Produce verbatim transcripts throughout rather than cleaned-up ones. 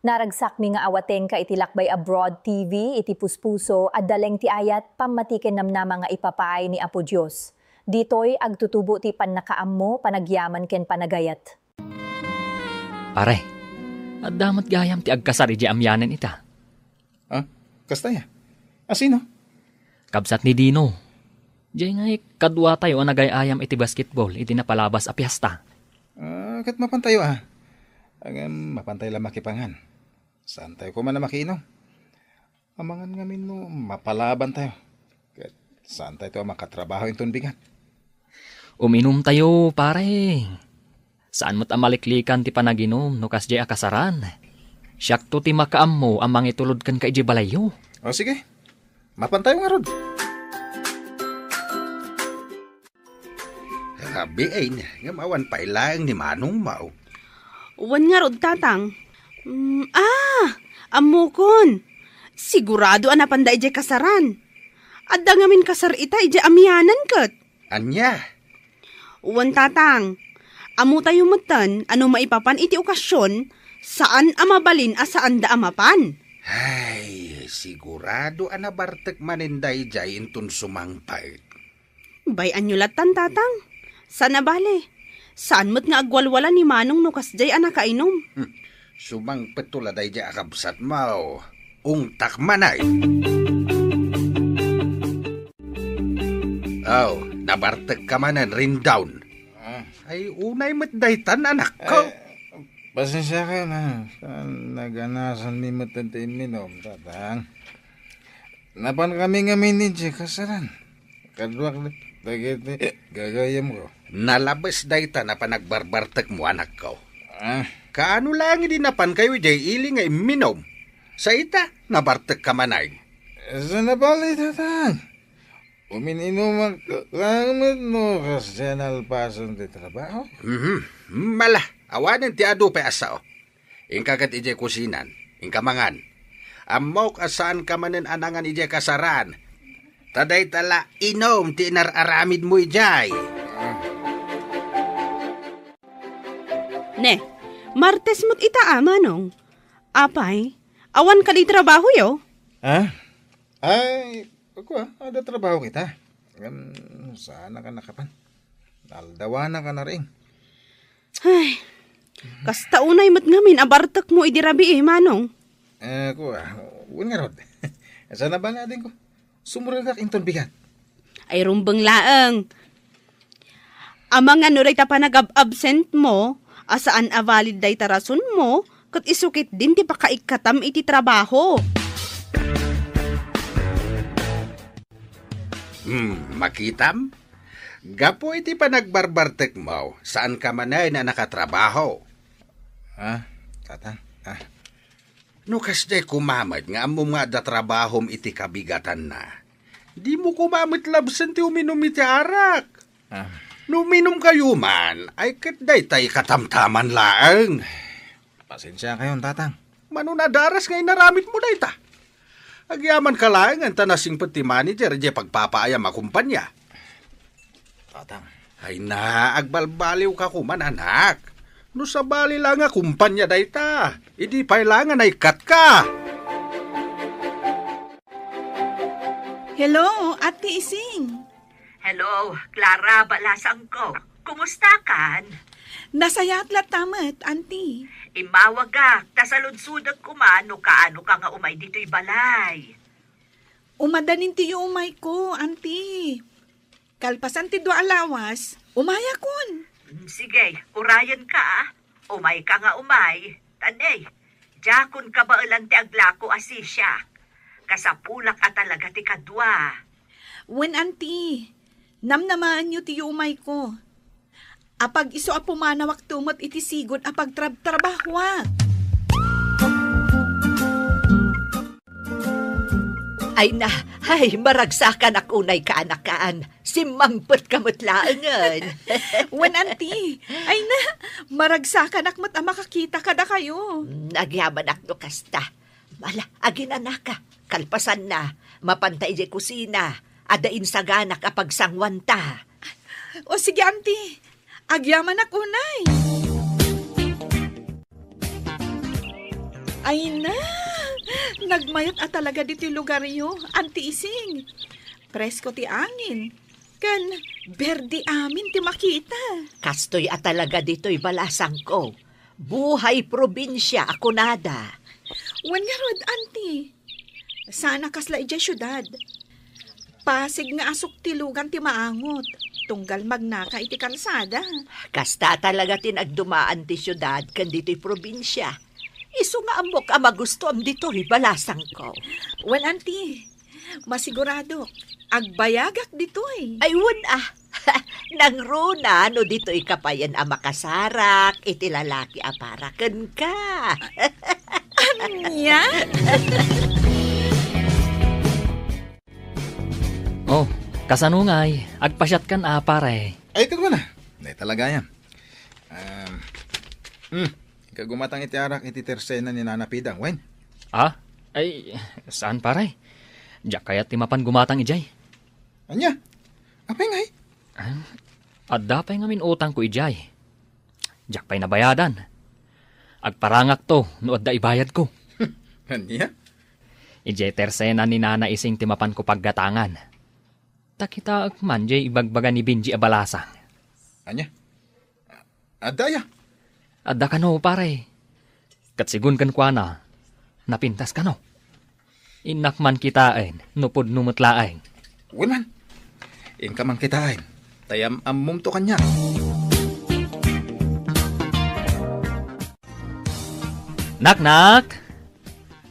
Naragsakmi nga awatenka iti Lakbay Abroad T V, iti puspuso, adda laeng ti ayat, pammati ken namnama nga ipapaay ni Apo Dios. Ditoy, agtutubo ti pannakaammo, panagyaman ken panagayat. Pare, adda met gayam ti agkasar idiay amianen ita. Ah, kasta ya? A, sino? Kabsat ni Dino. Diay nga kadua tayo a nagay-ayam iti basketball iti napalabas a piesta. Ah, ket mapantayo, ah. Ngem mapantay la makipangan. Saan tayo koma a makiinom? Amangan ngamin no mapalaban tayo. Ket saan tayo a makatrabaho inton bigat? Uminom tayo, pare. Saan met a maliklikan ti panaginum no kasdiay a kasaran. Siakto ti makaammo a mangitulod kenka idiay balayyo. O sige, mapantayo ngarud. Rabiin, ngem awan pay laeng ni manong Mao. Wen ngarud, Tatang. Mm, ah, ammokon. Sigurado a napanda idiay kasaran. Adda ngamin kasar ita idiay amianan ket. Ania? Wen, Tatang. Ammotayo metten a no maipapan iti okasion, saan a mabalin a saanda a mapan. Ay, sigurado a nabartek manen daydiay inton sumangpet. Bay-anyo lattan, Tatang. Saan a bale. Saan met nga agwalwala ni Manong no kasdiay a nakainom. Hmm. Sumangpetto la daydiay a kabsatmo. Ungtak manen. Aw, nabartekka manen, Rindawn. Ah. Ay, unay met daytan, anakko. Ay, pasensiakan, ha. Saan naganasanmi met ti imminom, Tatang? Napankami ngamin idiay kasaran. Kaduak dagiti gagayemko. Nalabes dayta a panagbarbartekmo, anakko. Ah. Kaano laeng idi napankayo idiay ili nga imminom? Sa ita, nabartekka manen. Saan a bale, Tatang. Umin-inumak laeng met no kasdiay a nalpasen ti trabaho. Mhm. Mala, awanen ti adu pay a sao. Inka ket idiay kusinan, inka mangan. Ammok a saanka manen a nangan idiay kasaran. Ta dayta la inom ti inar-aramidmo idiay. Ne, Martes met ita a, Manong. Apay, awan kadi trabahoyo? Ha? Ay, kua, adda trabaho kita. Ngem, saanak a nakapan. Aldawanak a nariing. Ay, kasta unay met ngamin a bartekmo idi rabii, Manong. Eh, kua, wen ngarud. Saan a bale adingko? Sumurregak inton bigat. Ay, rumbeng laeng. Amangan no dayta panagab-absentmo, a saan a valid dayta rasonmo, ket isu ketdin ti pakaikkatam iti trabaho. Hmm, makitam? Gapu iti panagbarbartekmo, saanka manen a nakatrabaho. Ah, Tatang, ah. No kasdiay koma met nga ammom nga adda trabahom iti kabigatanna, dimo koma met labsen ti uminum iti arak. Ah. No uminumkayo man, ay ket dayta ikatamtaman laeng. Pasensiakayon, Tatang. Mano nadaras nga inaramidmo dayta? Agyamanka laengen ta nasingpet ti manager idiay pagpapaayam a kumpania. Tatang. Ay na, agbalbaliwka koma, anak. No sabali la nga kumpania dayta, idi pay la nga naikkatka. Hello, Ate Ising. Hello, Clara, balasangko. Kumustakan? Nasayaat latta met, Auntie. Immawagak, ta saludsodek koma no kaanoka nga umay ditoy balay. Umadanin ti yuumayko, Auntie. Kalpasan ti dua a lawas, umayakon. Mm, sige, urayenka, ah. Umayka nga umay. Tan, eh, diakon kabaelan ti aglako a sisiak. Kasapulak a talaga ti kadua. Wen, Auntie, namnamaenyo ti yuumayko. Apag-isu a pumanawakto met iti sigud a pagtrabtrabahoak. Ay na, ay, maragsakanak unay kaanakan. Simmangpetka met laengen. Wen, Auntie. Ay na, maragsakanak met a makakita kadakayo. Mm, agyamanak no kasta. Ala, aginanaka. Kalpasanna, mapanta idiay kusina. Adda insaganak a pagsanguanta. O sige, Auntie. Agyamanak unay. Ay na! Nagmayat a talaga ditoy lugaryo, Auntie Ising. Presko ti angin, ken berde amin ti makita. Kastoy a talaga ditoy balasangko. Buhay probinsia a kunada. Wen ngarud, Auntie. Saan a kasla idiay siudad. Pasig nga asuktilogan ti maangot, tunggal magnaka iti kalsada. Kasta talaga ti nagdumaan ti siudad ken ditoy probinsia. Isu nga ammok a magustoam ditoy balasangko. Wen, Auntie, masiguradok, agbayagak ditoy. Ay, wen, ah. Nangruna no ditoy ka payen a makasarak iti lalaki a para kenka. Ania? Oh, kasano ngay? Agpasiatkan a, pare. Ay, ket kuna. Nay, talaga yan. Um, hmm, ikaw gumatang iti arak iti tersena ni Nana Pida, wen? Ah? Ay, saan, pare? Diak kayat ti mapan gumatang idiay. Ania? Apay ngay? Ah, adda pay ngamin utangko idiay. Diak pay nabayadan. Agparangakto no adda ibayadko. Ania? Idiay tersena ni Nana Ising ti mapanko paggatangan. Ta kitaek man diay ibagbaga ni Benji a balasang. Ania? Adda aya? Adda kano, pare. Ket sigun kenkuana, napintas kano. Innak man kitaen no pudno met laeng. Wen man. Inka man kitaen, ta yam-ammomto kaniak. Naknak!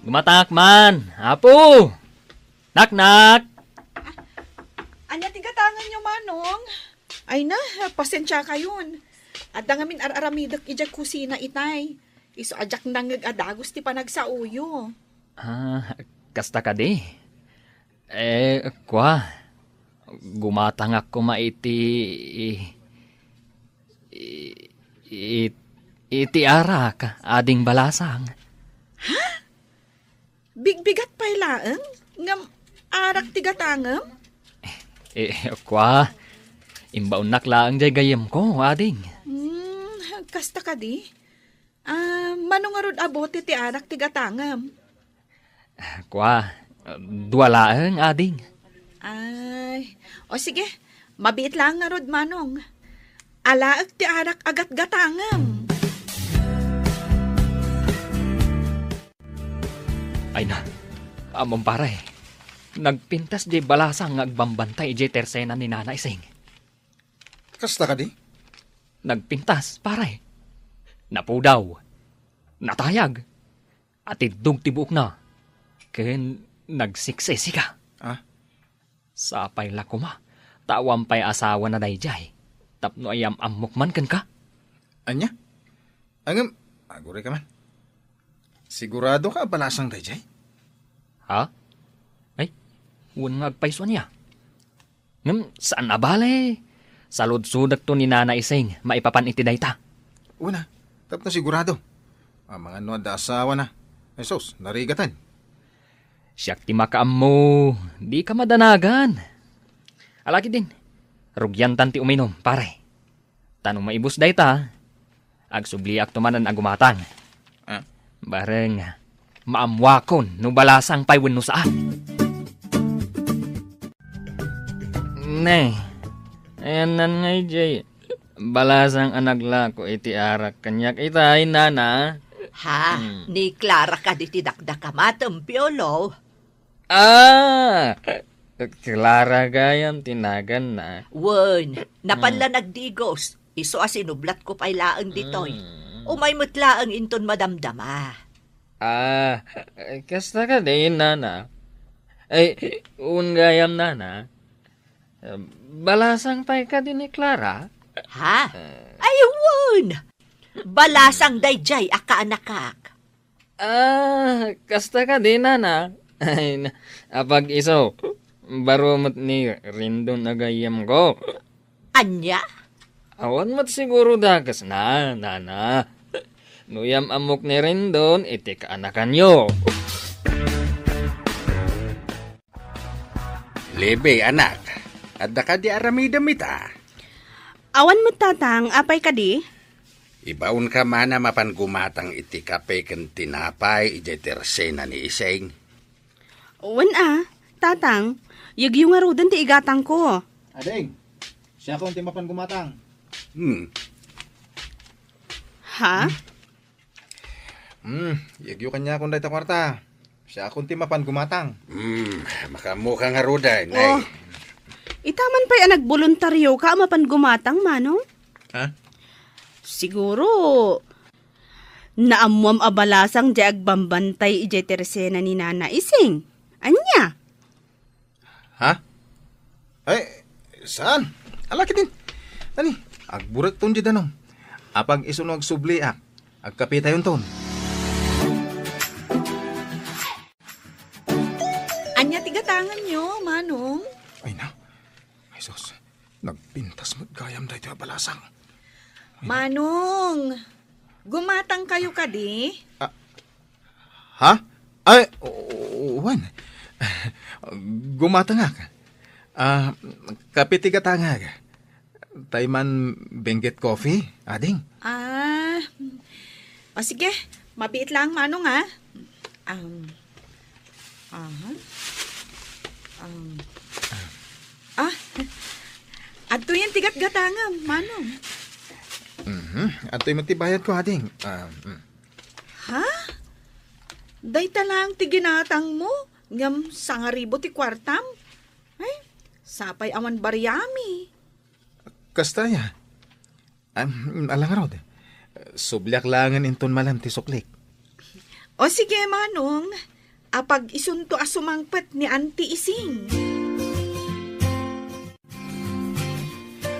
Gumatangak man, Apo! Naknak! Ania ti gatanganyo, Manong? Ay na, pasensiakayon. Adda ngamin ar-aramidek idiay kusina itay. Isu a diak nangngeg a dagus ti panagsaoyo. Ah, kasta kadi? Eh, kua, gumatangak koma iti, i-, i-, i-, iti arak, ading balasang. Ha? Bigbigat pay laeng? Ngem arak ti gatangem? Eh, kua, imbaonnak laeng diay gayyemko, ading. Hmm, kasta kadi? Ah, mano ngarud a bote ti arak ti gatangem? Kua, dua laeng, ading. Ay, o sige, mabiit laeng ngarud, Manong. Alaek ti arak a gatgatangem. Ay na, ammom pare, nagpintas diay balasang nga agbambantay idiay tersena ni Nana Ising. Kasta kadi? Nagpintas, pare. Napudaw. Natayag. Atiddog ti buokna. Ken nagsiksisika. Ah? Sapay la koma, ta awan pay asawana daydiay, tapno ayam-ammok man kenka. Ania? Ngem, aguray ka man. Sigurado ka a balasang daydiay? Ha? Ay, wen nga agpayso ania. Ngem, saan a bale. Saludsodekto ni Nana Ising maipapan iti dayta. Una, tapno sigurado. Amangan no adda asawana. Jesus, narigaten. Siak ti makaammo, dika madanagan. Alakidin, rugiantan ti uminom, pare. Ta no maibus dayta, agsubliakto manen a gumatang. Ah? Bareng, maammuakon no balasang pay wenno saan. Ne, ayannan nga idiay balasang a naglako iti arak kaniak itay, nana. Ha? Hmm. Ni Clara kadi ti dakdakamatem, Piolo? Ah! Clara gayam ti naganna. Wen, napan la nagdigos. Isu a sinublatko pay laeng ditoy. Mm. Umay met laeng inton madamdama. Ah, kasta kadi, nana. Ay, un gayam, nana. Balasang pay kadi ni Clara? Ha? Eh. Ay, wen! Balasang daydiay a kaanakak. Ah, kasta kadi, nana? Ay, na, apag-iso, baro met ni Rendon a gayyemko. Ania? Awan met siguro dakesna, nana. No yam-ammok ni Rendon, iti kaanakanyo. Lebe, anak, adda kadi aramidem ita? Awan met, tatang, apay kadi? Ibaonka man a mapan gumatang iti kape ken tinapay idiay tersena ni Ising. Wen a, Tatang, yegyo ngaruden ti igatangko. Ading, siakon ti mapan gumatang. Hmm. Ha? Hmm, yegyo kaniakon dayta kuarta. Siakon ti mapan gumatang. Hmm, makaammoka ngaruden, Oh, nay. Ita man pay a nagboluntarioka a mapan gumatang, Manong? Ha? Siguro, naammoam a balasang diay agbambantay idiay tersena ni Nana Ising. Ania? Ha? Ay, saan? Ala, kitin. Ani, agburekton diay danum. Apag isuno agsubliak, agkapetayonton. Ania ti gatanganyo, Manong? Ay na. Ay, sus. Nagpintas met gayam daytoy a balasang. Manong, gumatangkayo kadi? Ah, ha? Ay, o-, o-, wen. Gumatangak. Ah, kape ti gatangak. Tay man Benguet Coffee, ading? Ah, o sige, mabiit lang, Manong, ah. Um, aha. Um, ah, adtoyen ti gatgatangam, Manong. Mhm. Adtoy met ti bayadko, ading. Ah, mm. Ha? Dayta lang ti ginatangmo, ngem sangaribu ti kuartam? Ay, sapay awan bariami. Kasta aya. Am, ala ngarud. Subliak laengen inton malem ti suklik. O sige, Manong. Apag isunto a sumangpet ni Auntie Ising.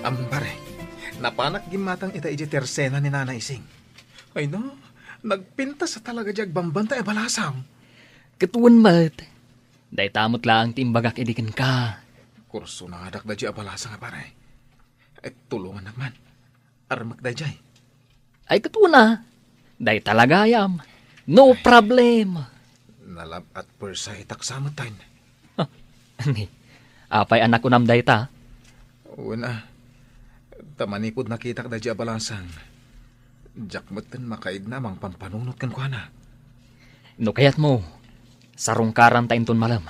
Am, pare, napanak gimmatang ita idiay tersena ni Nana Ising. Ay na, nagpintas a talaga diay agbambantay a balasang. Ket wen met, dayta met laeng ti imbagak idi kenka. Kursonadak daydiay a balasang a pare. Ay, tulongannak man. Armek daydiay. Ay, ket wen a. Dayta la gayam. No problem. Nalab-at puersa itak sa metten. Ni, apay a nakunam dayta? Wen a. Ta manipud nakitak daydiay a balasang, diak metten makaidna a mangpampanunot kenkuana. No kayatmo, sarungkaranta inton malem.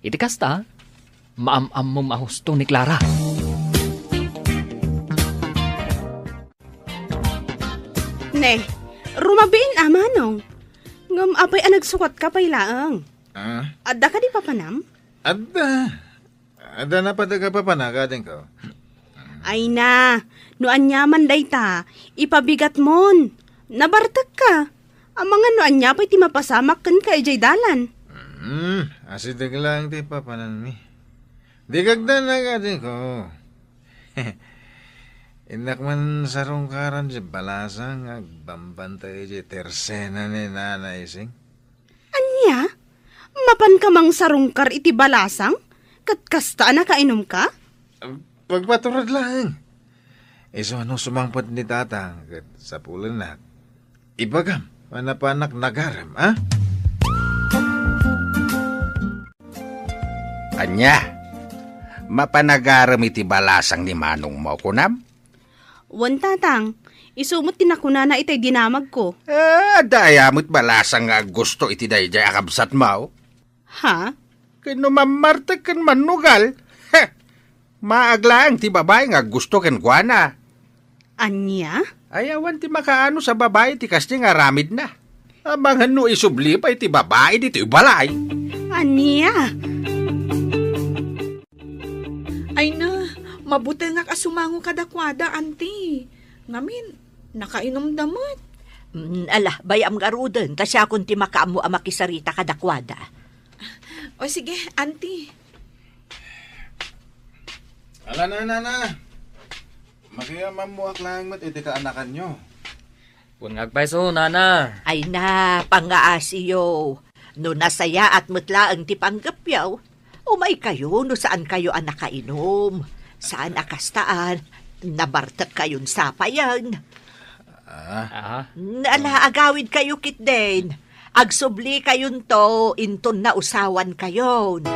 Iti kasta, maam-ammom a husto ni Clara. Ne, rumabiin a, Manong. Ngem apay a nagsukatka pay laeng? Ah? Adda kadi papanam? Adda. Adda napatek a papanak, adingko. Ay na, no aniaman dayta, ipabigatmon. Nabartekka. Amangan no ania pay ti mapasamak kenka idiay dalan. Hmm, asideg laeng ti papananmi. Dika agdanag, adingko. Innak man sarungkaran ti balasang nga agbambantay iti tersena ni Nana Ising. Ania? Mapanka mangsarungkar iti balasang? Ket kasta a nakainumka? Pagpaturod laeng. Isu a no sumangpet ni Tatang ket sapulennak, ibagam a napanak nagarem, a? Ania? Mapan nagarem iti balasang ni manongmo, kunam? Wen, Tatang. Isu met ti nakunana itay dinamagko. Eh, adda aya met balasang nga aggusto iti daydiay a kabsatmo? Ha? Ken no mammartek ken mannugal, heh, maag laeng ti babai nga aggusto kenkuana. Ania? Ay, awan ti makaanus a babai ti kasdi nga aramidna. Amangan no isubli pay ti babai ditoy balay. Ania? Ay na, mabutengak a sumango kadakuada, Auntie. Ngamin, nakainumda met. Mm, ala, bay-am ngaruden, ta siakon ti makaammo a makisarita kadakuada. O sige, Auntie. Ala na, Nana. Makiamammoak laeng met iti kaanakanyo. Wen nga agpayso, Nana. Ay na, pangaasiyo. No nasayaat met laeng ti panggepyo, umaykayo no saankayo a nakainom. Saan a kasta a nabartekkayon sapayen. Ah. Aha. Ala, agawidkayo ketdin. Agsublikayonto inton nausawankayon.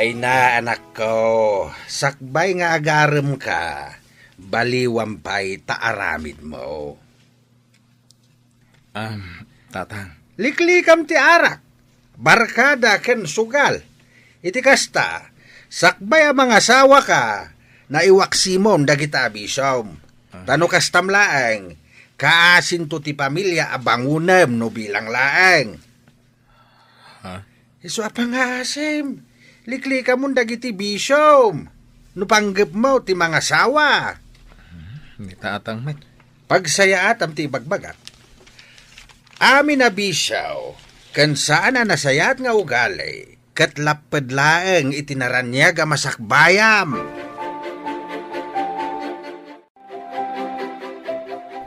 Ay na, anakko, sakbay nga agaremka, baliwam pay ta aramidmo. Am, Tatang. Liklikam ti arak, barkada ken sugal. Iti kasta, sakbay a mangasawaka, naiwaksimon dagiti abisom. Ah. Ta no kastam laeng, kaasinto ti pamilia a bangonem no bilang laeng. Ha? Isu a pangaasim, liklikamon dagiti bisom. No panggepmo ti mangasawa. Hmm, ni Tatang met. Pagsayaatam ti ibagbagak. Amin a bisio ken saan a nasayaat nga ugali, ket lapped laeng iti naraniag a masakbayam.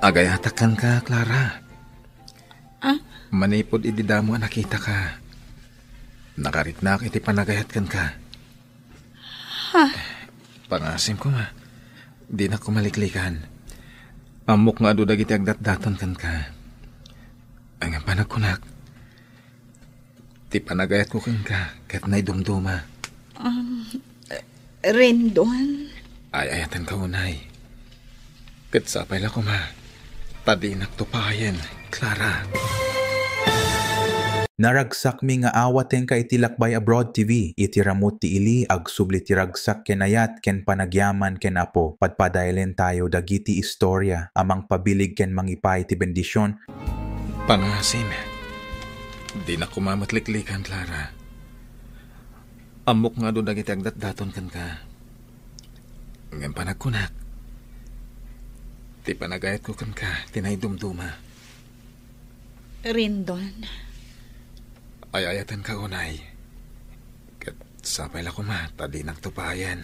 Agayatak kenka, Clara. Ah? Manipud idi damo a nakitaka, nakariknak iti panagayat kenka. Ha? Pangasim koma, dinak koma liklikan. Ammok nga adu dagiti agdatdaton kenka. Ngem panagkunak, ti panagayatko kenka ket naidumduma. Um, Rendon? Ay-ayatenka unay. Ket sapay la koma ta dinak tupayen, Clara. Naragsakmi nga awatenka iti Lakbay Abroad T V. Iti ramut ti ili, agsubli ti ragsak ken ayat ken panagyaman ken Apo. Padpadaelen tayo dagiti istorya a mangpabilig ken mangipaay ti bendision. Pangasim, dinak koma met liklikan, Clara. Ammok nga adu dagiti agdatdaton kenka. Ngem panagkunak, ti panagayatko kenka ti naidumduma. Rendon. Ay-ayatenka unay. Ket sapay la koma ta dinak tupayen.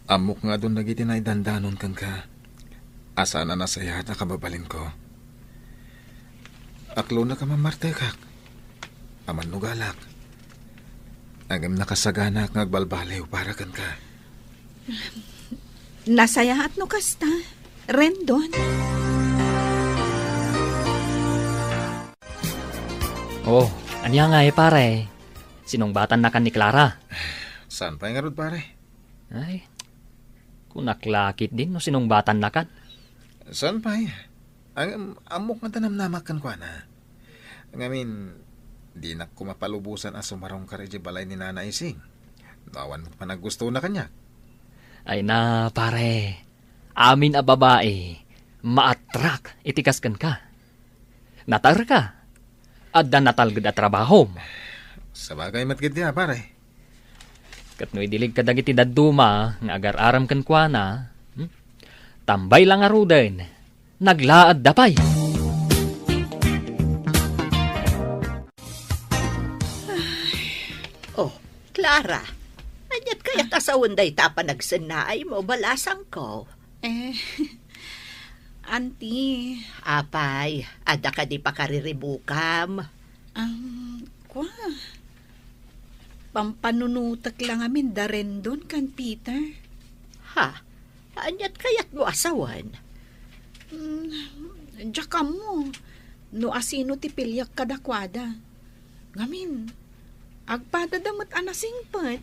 Ammok nga adun dagiti naidandanon kenka a saan a nasayaat a kababalinko. Aklonek a mammartekak, a mannugalak, ngem nakasaganak nga agbalbaliw para kenka. Nasayaat no kasta, Rendon. Oh, ania ngay, pare? Sinungbatannakan ni Clara? Saan pay ngarud, pare? Ay, kunak la ketdin no sinungbatannakan. Saan pay? Ang, ammok nga danamnamak kenkuana. Ngamin, dinak koma palubosan a sumarungkar idiay balay ni Nana Ising. No awan met panaggustona kaniak. Ay na, pare. Amin a babai, maatrak iti kas kenka. Natarka. Adda natalged a trabahom. Sabagay met ketdi a, pare. Ket no idilig kadagiti dadduma nga agar-aram kenkuana, hmm? Tambay la ngaruden, naglaadda pay. Oh, Clara, aniat kayat a sawen dayta a panagsennaaymo, balasangko? Eh, Auntie. Apay, adda kadi pakariribukam? Um, kua, pampanunotek la ngamin da Rendon ken Peter. Ha? Aniat kayatmo a sawen? Mm, diak ammo no asino ti piliek kadakuada. Ngamin, agpadada met a nasingpet.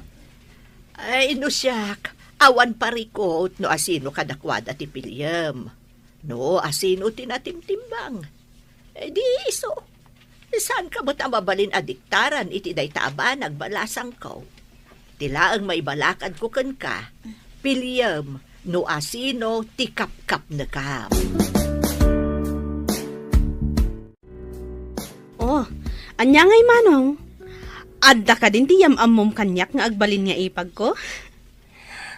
Ay, no siak, awan parikut no asino kadakuada ti piliem. No asino ti natimtimbang. Eh, di isu. Saanka met a mabalin a diktaran iti dayta a banag, balasangko. Ti laeng maibalakadko kenka, piliem no asino ti kapkapnekam. Oh, ania ngay, Manong? Adda kadin ti yam-ammom kaniak nga agbalin nga ipagko?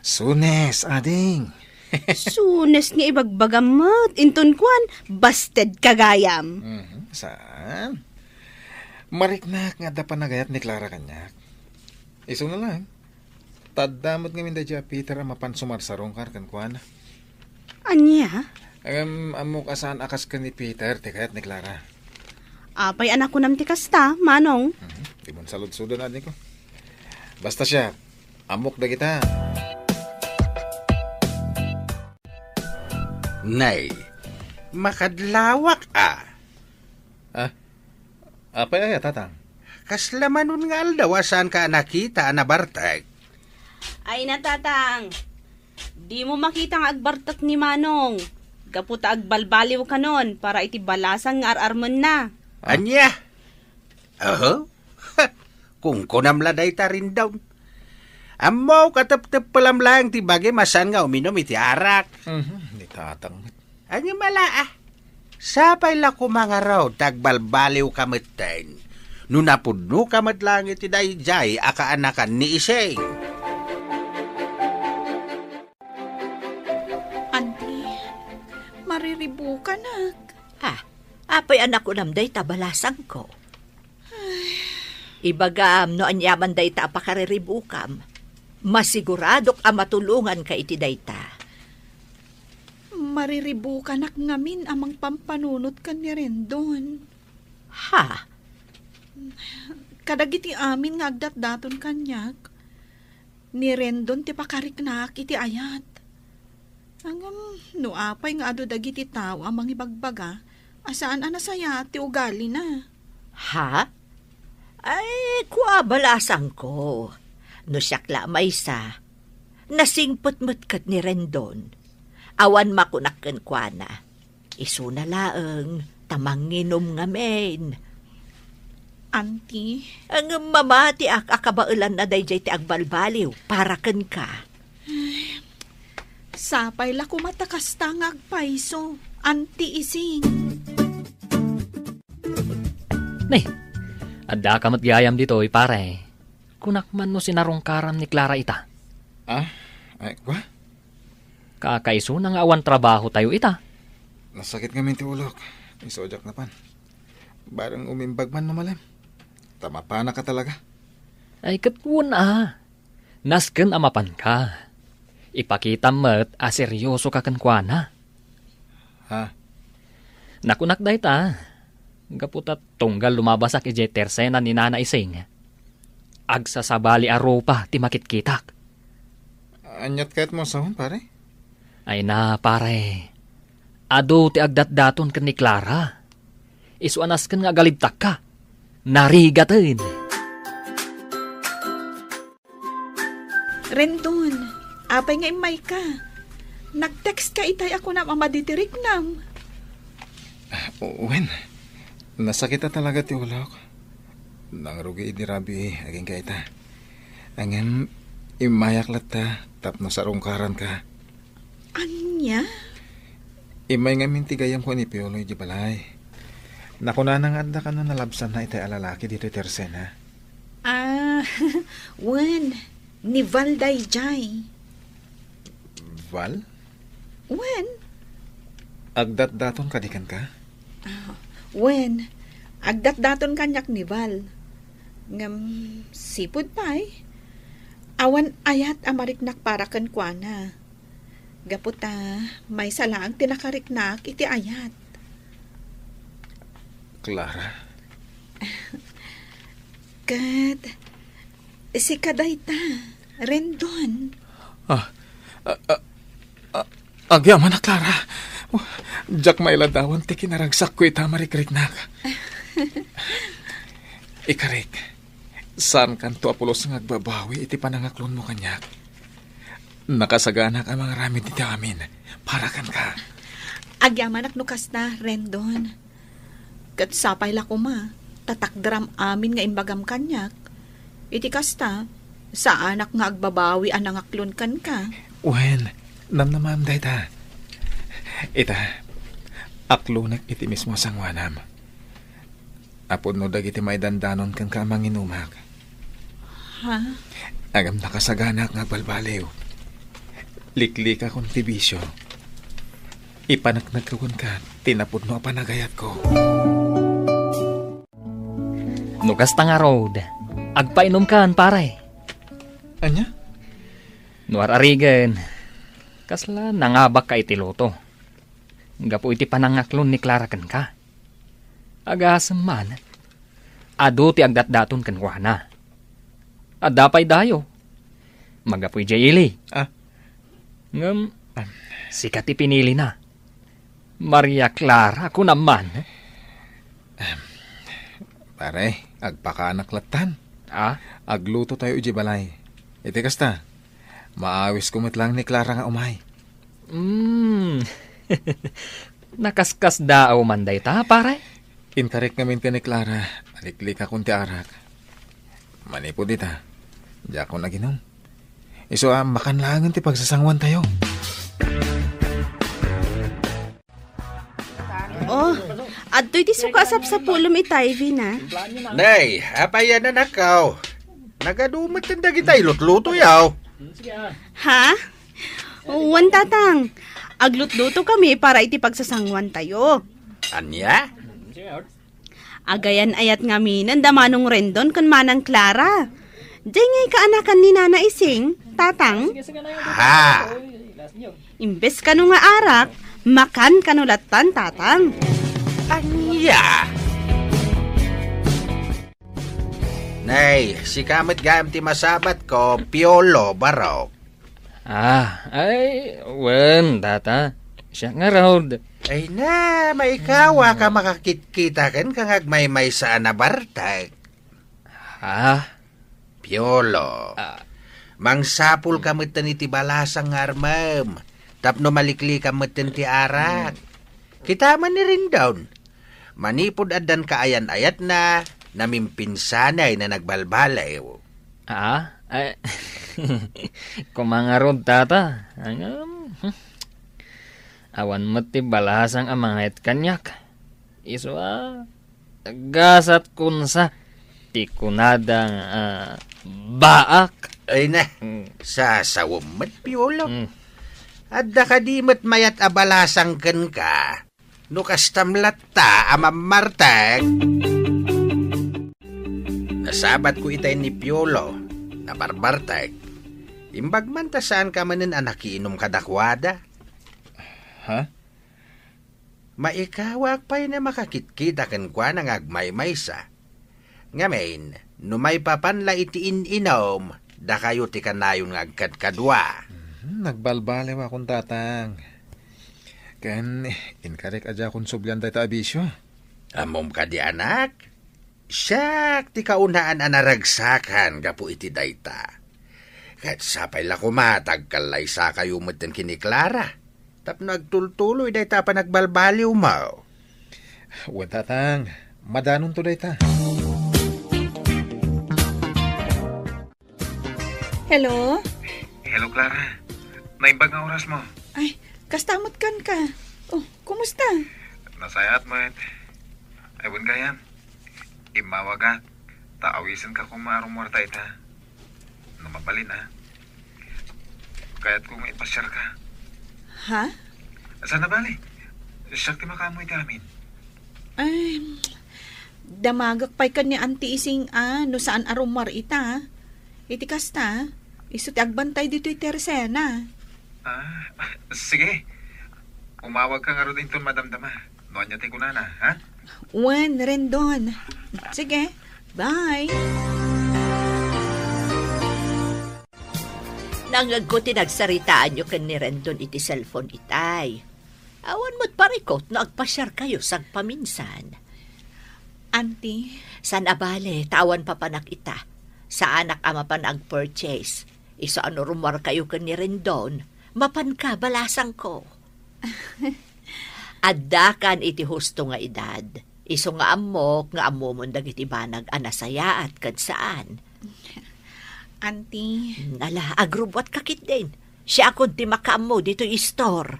Sunes, ading. Sunes nga ibagbagam met. Inton kuan, basted ka gayam. Mhm, saan? Mariknak nga adda panagayat ni Clara kaniak. Isu na lang. Ta adda met ngamin daydiay a Peter a mapan sumarsarungkar kenkuana. Ania? Ngem ammok a saan a kas ken ni Peter ti kayat ni Clara. Apay a nakunam ti kasta, Manong? Mhm. Dimon saludsoden, adingko. Basta siak, ammok dagita. Nay, makadlawak a. Ah, apay aya, Tatang? Kasla manon nga aldaw a saanka a nakita a nabartek? Ay na, Tatang. Dimo makita nga agbartek ni Manong. Gapu ta agbalbaliw kanon para iti balasang nga ar-armenna. Ah. Ania? Oho. Kunkunam la dayta, Rendon. Ammok a tepteppelam laeng ti bagim a saan nga uminum iti arak. Mhm, ni Tatang met. Ania mala, ah? Sapay la koma ngarud ta agbalbaliwka metten no napudnoka met laeng iti daydiay a kaanakan ni Ising. Anti, mariribukanak. Ah, apay a nakunam dayta balasangko? Ibagam no aniaman dayta a pakariribukam. Masiguradok a matulonganka iti dayta. Mariribukanak ngamin a mangpampanunot ken ni Rendon. Ha? Kadagiti amin nga agdatdaton kaniak, ni Rendon ti pakariknaak iti ayat. Ngem no apay nga adu dagiti tao a mangibagbaga a saan a nasayaat ti ugalina. Ha? Ay, kua balasangko. No siak la a maysa, nasingpet met ket ni Rendon. Awan makunak kenkuana. Isuna laeng ta manginum ngamin. Anti. Ngem mamatiak a kabaelanna daydiay ti agbalbaliw para kenka. Sapay la koma ta kasta nga agpayso, Anti Ising. Ne, addaka met gayam ditoy, pare. Kunak man no sinarungkaram ni Clara ita. Ah? Ay, kua? Kakaisuna nga awan trabahotayo ita. Nasakit ngamin ti ulok. Isu a diak napan. Bareng umimbag man no malem. Ta mapanaka talaga. Ay, ket wen a. Nasken a mapanka. Ipakitam met a seriosoka kenkuana. Ha? Nakunak dayta, gapu ta tunggal lumabasak idiay tersena ni Nana Ising, agsasabali a rupa ti makitkitak. Aniat kayatmo a sawen, pare? Ay na, pare. Adu ti agdatdaton ken ni Clara. Isu a nasken nga agalibtakka. Narigaten. Rendon, apay nga immayka? Nag-text ka itay a kunam a madi ti riknam. Ah, wen, nasakit a talaga ti ulok. Nangrugi idi rabii agingga ita. Ngem, immayak latta tapno sarungkaranka. Ania? Immay ngamin ti gayyemko ni Piolo idiay balay. Nakunana nga adda kano nalabsanna itay a lalaki ditoy tersena. Ah, wen, ni Val daydiay. Val? Wen. Agdatdaton kadi kenka? Ah, wen, agdatdaton kaniak ni Val. Ngem, sipud pay, awan ayat a mariknak para kenkuana. Gapu ta maysa laeng ti nakariknak iti ayat. Clara? Ket sika dayta, Rendon. Ah, ah, ah, ah, agyamanak, Clara. Diak mailadawan ti kinaragsakko ita a marikriknak. Ikarik, saankanto a pulos nga agbabawi iti panangaklonmo kaniak. Nakasaganak a mangaramid iti amin para kenka. Agyamanak no kasta, Rendon. Ket sapay la koma, ta takderam amin nga imbagam kaniak. Iti kasta, saanak nga agbabawi a nangaklon kenka. Wen, namnamam dayta. Ita, aklonek iti mismo a sangoanam. Apo no dagiti maidandanon kenka a manginumak. Ha? Ngem nakasaganak nga agbalbaliw. Liklikakon ti bisio. Ipaneknekko kenka ti napudno a panagayatko. No kasta ngarud, agpainumkan, pare. Ania? No ar-arigen, kasla nangabakka iti loto. Gapu iti panangaklon ni Clara kenka. Agasem man, adu ti agdatdaton kenkuana. Adda pay dayo. Magapu idiay ili. Ah. Ngem, ah, sika ti pinilina. Maria Clara, kunam man. Ah, Pare, agpakaanak lattan. Ah? Agluto tayo iti balay. Iti kasta, maawisko met lang ni Clara nga umay. Mm. Nakaskasdaaw man dayta, pare? Inkarek ngamin ken ni Clara, aliklikakon ti arak. Manipud ita, diakon aginom. Isu a makan laengen ti pagsasanguan tayo. Oh, adtoy ti suka a sapsapulem ita, Ivy, na. Nay, apay a nanakaw? Nagadu met dagita ilutluto yaw. Ha? Wen, Tatang. Aglutluto kami para iti pagsasanguan tayo. Ania? Agayan-ayat ngaminen da Manong Rendon ken Manang Clara. Diay nga ikaanakan ni Nana Ising, Tatang. Ha? Imbes kano nga arak, makan kano lattan, Tatang. Ania? Nay, sika met gayam ti masabatko, Piolo, barok. Ah, ay, wen, Tata. Siak ngarud. Ay na, maikawa ka makakitkita ken ka nga agmaymaysa a nabartek. Ah? Piolo. Ah. Mangsapul ka metten iti balasang nga armem, tapno maliklikam metten ti arak. Kita man ni Rendon. Manipud addan kaayan-ayatna, namimpinsanay na nagbalbaliw. Ah? Ay, kumangarod, Tata. Angam. Awan met ti balasang a mangayat kaniak. Isu a, gasat kunsa ti kunada nga, ah, baak. Ay na, mm, sasawem met, Piolo. Mm. Adda kadi met mayat a balasang kenka? No kastam latta a mammartek. Nasabatko itay ni Piolo, nabarbartek. Imbag man ta saan ka manen a nakiinom kadakuada. Ha? Maikawak pay na makakitkita kenkuana nga agmaymaysa. Ngamin, no maipapan la iti in-inom, dakayo ti kanayon nga agkadkadua. Mhm, nagbalbaliw akon, Tatang. Ken, inkarek a diakon sublian dayta a bisio. Ammom kadi, anak? Siak ti kaunaan a naragsakan gapu iti dayta. Ket sapay la koma ta agkallaysakayo metten ken ni Clara tapno agtultuloy dayta a panagbalbaliwmo. Wen, Tatang, madanonto dayta. Hello? Hello, Clara. Naimbag nga orasmo. Ay, kasta met kenka. Oh, kumusta? Nasayaat met. Ay, wen gayam. Immawagak, ta awisenka koma a rummuarta ita. No mabalin, a. Kayatko nga ipasiarka. Ha? Saan a bale? Siak ti makaammo iti amin. Ay, damagek pay ken ni Auntie Ising a, no saan a rummuar ita. Iti kasta, isu ti agbantay ditoy terasana. Ah, sige. Umawagka ngarud inton madamdama. No ania ti kunana, ha? Wen, Rendon. Sige, bye. Nangngegko ti nagsaritaanyo ken ni Rendon iti cellphone itay. Awan met parikot no agpasiarkayo sagpaminsan. Auntie. Saan a bale, ta awan papanak ita. Saanak a mapan ag-purchase. Isu a no rummuarkayo ken ni Rendon, mapanka, balasangko. Addakan iti husto nga edad. Isu nga ammok nga ammomon dagiti banag a nasayaat ken saan. Auntie. Ala, agrubbuatka ketdin. Siakon ti makaammo ditoy istor.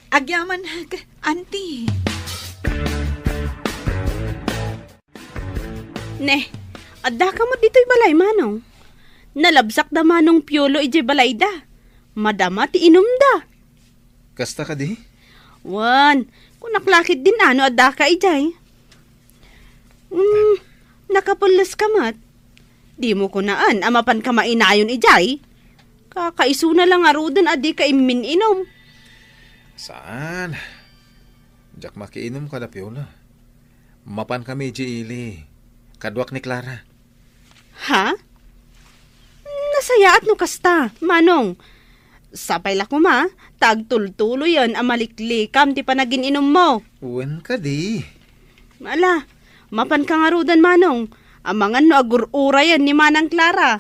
Agyamanak, Auntie. Ne, addaka met ditoy balay, Manong? Nalabsak da Manong Piolo idiay balayda. Madama ti inumda. Kasta kadi? Wen, kunak la ketdin a no addaka idiay. Hmm, nakapelles ka met. Dimo kunaen a mapanka mainayon idiay. Kakaisuna la ngaruden a dika immin-inum. Saan? Diak makiinum kada Piolo. Mapankami idiay ili. Kaduak ni Clara. Ha? Nasayaat no kasta, Manong. Sapay la koma, ta agtultuloyen a maliklikam ti panagin-inummo. Wen kadi. Ala, Mapanka ngaruden, Manong. Amangan no agur-urayen ni Manang Clara.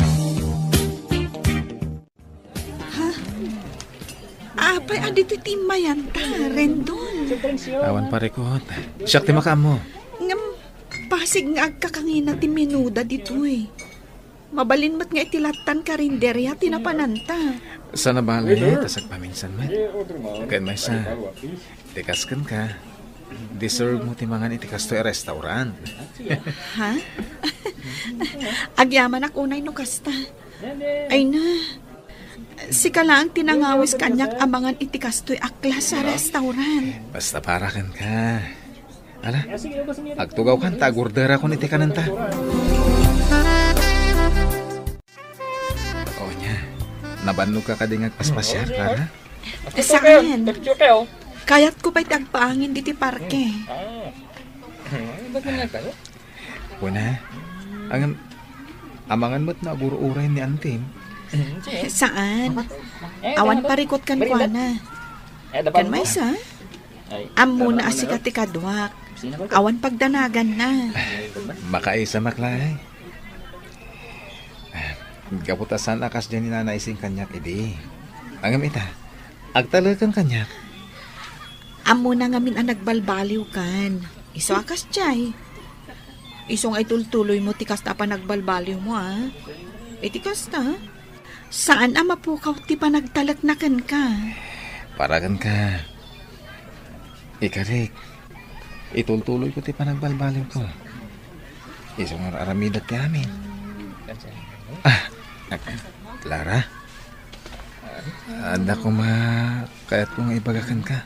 Ha? Apay a ditoy ti immayanta, Rendon? Awan parikot. Siak ti makaammo. Ngem, pasig nga agkakangina ti menuda ditoy. Mabalin met nga iti lattan karinderia ti napananta. Saan a bale, ta sagpaminsan met. Ken maysa, ti kas kenka, deserve mo ti mangan iti kastoy a restaurant. Ha? Agyamanak unay no kasta. Ay na, sika laeng ti nangawis kaniak a mangan iti kastoy a klase a restaurant. Basta para kenka. Ala, agtugawkan ta agorderakon iti kanenta. O nia, nabannogka kadi nga agpaspasiar, Clara? Saan? Kayatko pay ti agpaangin ditoy parke. Kuna, ngem, amangan met no agur-uray ni Antim. Saan? Awan parikot kenkuana. Ken maysa? Ammona a sika ti kaduak. Awan pagdanaganna. Makaisa, Maklay. Gapu ta saan a kasdiay ni Nana Ising kaniak idi. Ngem ita, agtaleken kaniak. Ammona ngamin a nagbalbaliwkan. Isu a kasdiay. Isu nga itultuloymo ti kasta a panagbalbaliwmo, a. Iti kasta, saan a mapukaw ti panagtalekna kenka. Para kenka. Ikalik, itultuloyko ti panagbalbaliwko. Isu nga ar-aramidek ti amin. Ah, Clara? Adda koma kayatko nga ibaga kenka.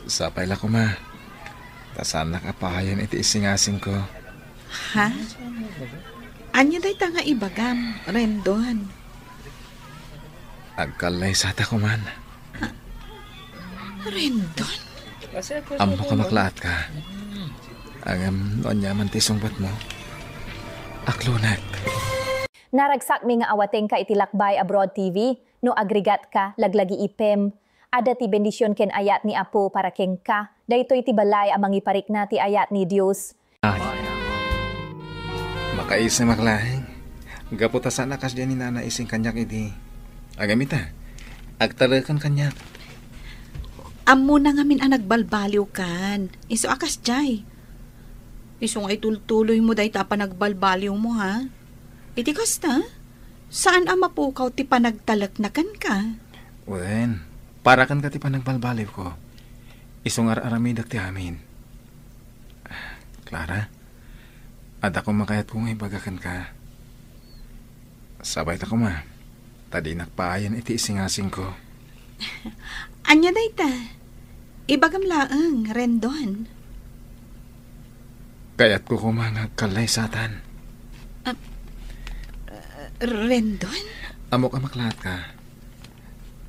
Sapay la koma, ta saannak a paayen iti isingasingko. Ha? Ania dayta nga ibagam, Rendon? Agkallaysata koman. Rendon? Ammok a maklaatka. Ngem no aniaman ti sungbatmo, aklonek. Naragsakmi nga awatengka iti Lakbay Abroad T V. No agrigatka, laglagiipem. Adda ti bendision ken ayat ni Apo para kenka. Daytoy ti balay a mangiparikna ti ayat ni Dios. Makaisa, Maklay. Gapu ta saan a kasdiay ni Nana Ising kaniak idi. Ngem ita, agtaleken kaniak. Ammona ngamin a nagbalbaliwkan. Isu a kasdiay. Isu nga itultuloymo dayta a panagbalbaliwmo, ha? Iti kasta, saan a mapukaw ti panagtalekna kenka. Wen, para kenka ti panagbalbaliwko. Isu nga ar-aramidek ti amin. Clara, adda koma kayatko nga ibaga kenka. Sapay la koma, ta dinak paayen iti isingasingko. Ania dayta? Ibagam laeng, Rendon. Kayatko koma nga agkallaysatan. Ah, Rendon? Ammok a maklaatka.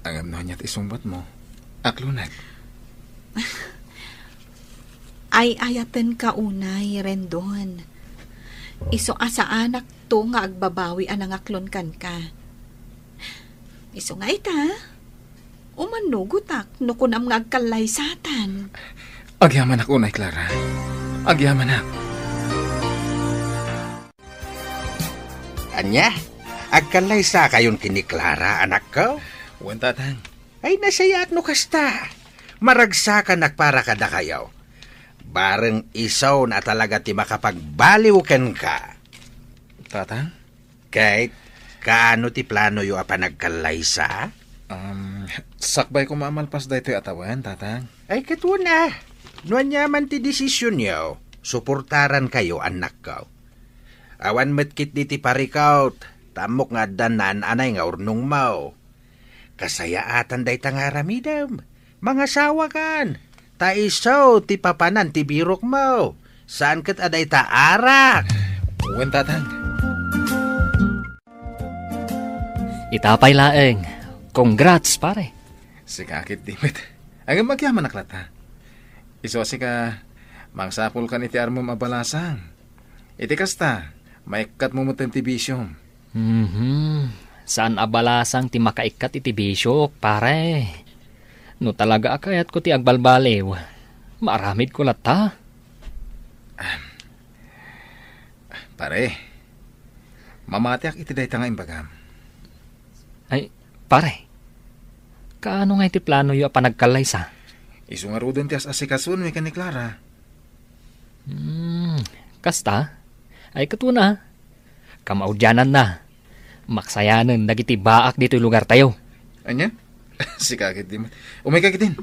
Ngem no ania ti sungbatmo, aklonek. Ay-ayatenka unay, Rendon. Isu a saanakto nga agbabawi a nangaklon kenka. Isu nga ita, umannugotak no kunam nga agkallaysatan. Agyamanak unay, Clara. Agyamanak. Ania? Agkallaysakayon ken ni Clara, anakko? Wen, Tatang. Ay, nasayaat no kasta. Maragsakanak para kadakayo. Bareng isu a talaga ti makapagbaliw kenka. Tatang? Ket, kaano ti planoyo a panagkallaysa? Um, sakbay koma a malpas daytoy a tawen, Tatang. Ay, ket wen a. No aniaman ti desisionyo, suportarankayo, annakko. Awan met ketdi ti parikut, ta ammok nga addan naan-anay nga urnongmo. Kasayaatan dayta nga aramidem. Mangasawakan. Ta isu ti papanan ti birokmo. Saan ket a dayta arak. Wen, Tatang. Ita pay laeng. Congrats, pare. Sika ketdi met. Ngem agyamanak latta. Isu a sika, mangsapulkan iti armom a balasang. Iti kasta, maikkatmo metten ti bisiom. Mhm. Saan a balasang ti makaikkat iti bisiok, pare. No talaga a kayatko ti agbalbaliw, maaramidko latta. Ah, Pare, mamatiak iti dayta nga imbagam. Ay, pare, kaano nga iti planoyo a panagkallaysa? Isu ngaruden ti as-asikasoen ken ni Clara. Hmm, kasta? Ay, katuna. Kamaudiananna, maksayanen dagiti baak ditoy lugartayo. Ania? Sika ketdi met. Umayka ketdin.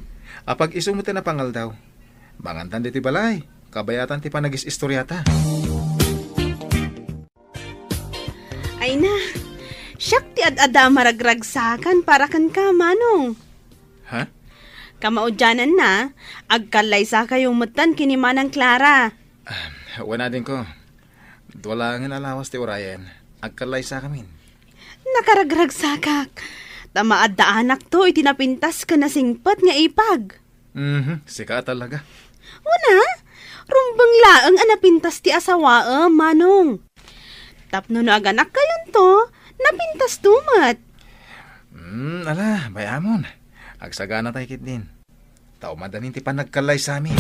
Apag-isu met ti napangaldaw. Mangantan ditoy balay. Kabayatan ti panagis-istoriata. Ay na, siak ti ad-adda a maragragsakan para kenka, Manong. Ha? Kamaudiananna, agkallaysakayo metten ken ni Manang Clara. Ah, wen, adingko. Dua laengen a lawas ti urayen. Agkallaysakamin. Nakaragragsakak. Ta maaddaanakto iti napintas ken nasingpet nga ipag. Mhm, sika a talaga. Una, rumbeng laeng a napintas ti asawaem, Manong. Tapno no aganakkayonto, napintasto met. Hmm, ala, bay-amon. Agsaganatay ketdin. Ta umadanin ti panagkallaysami.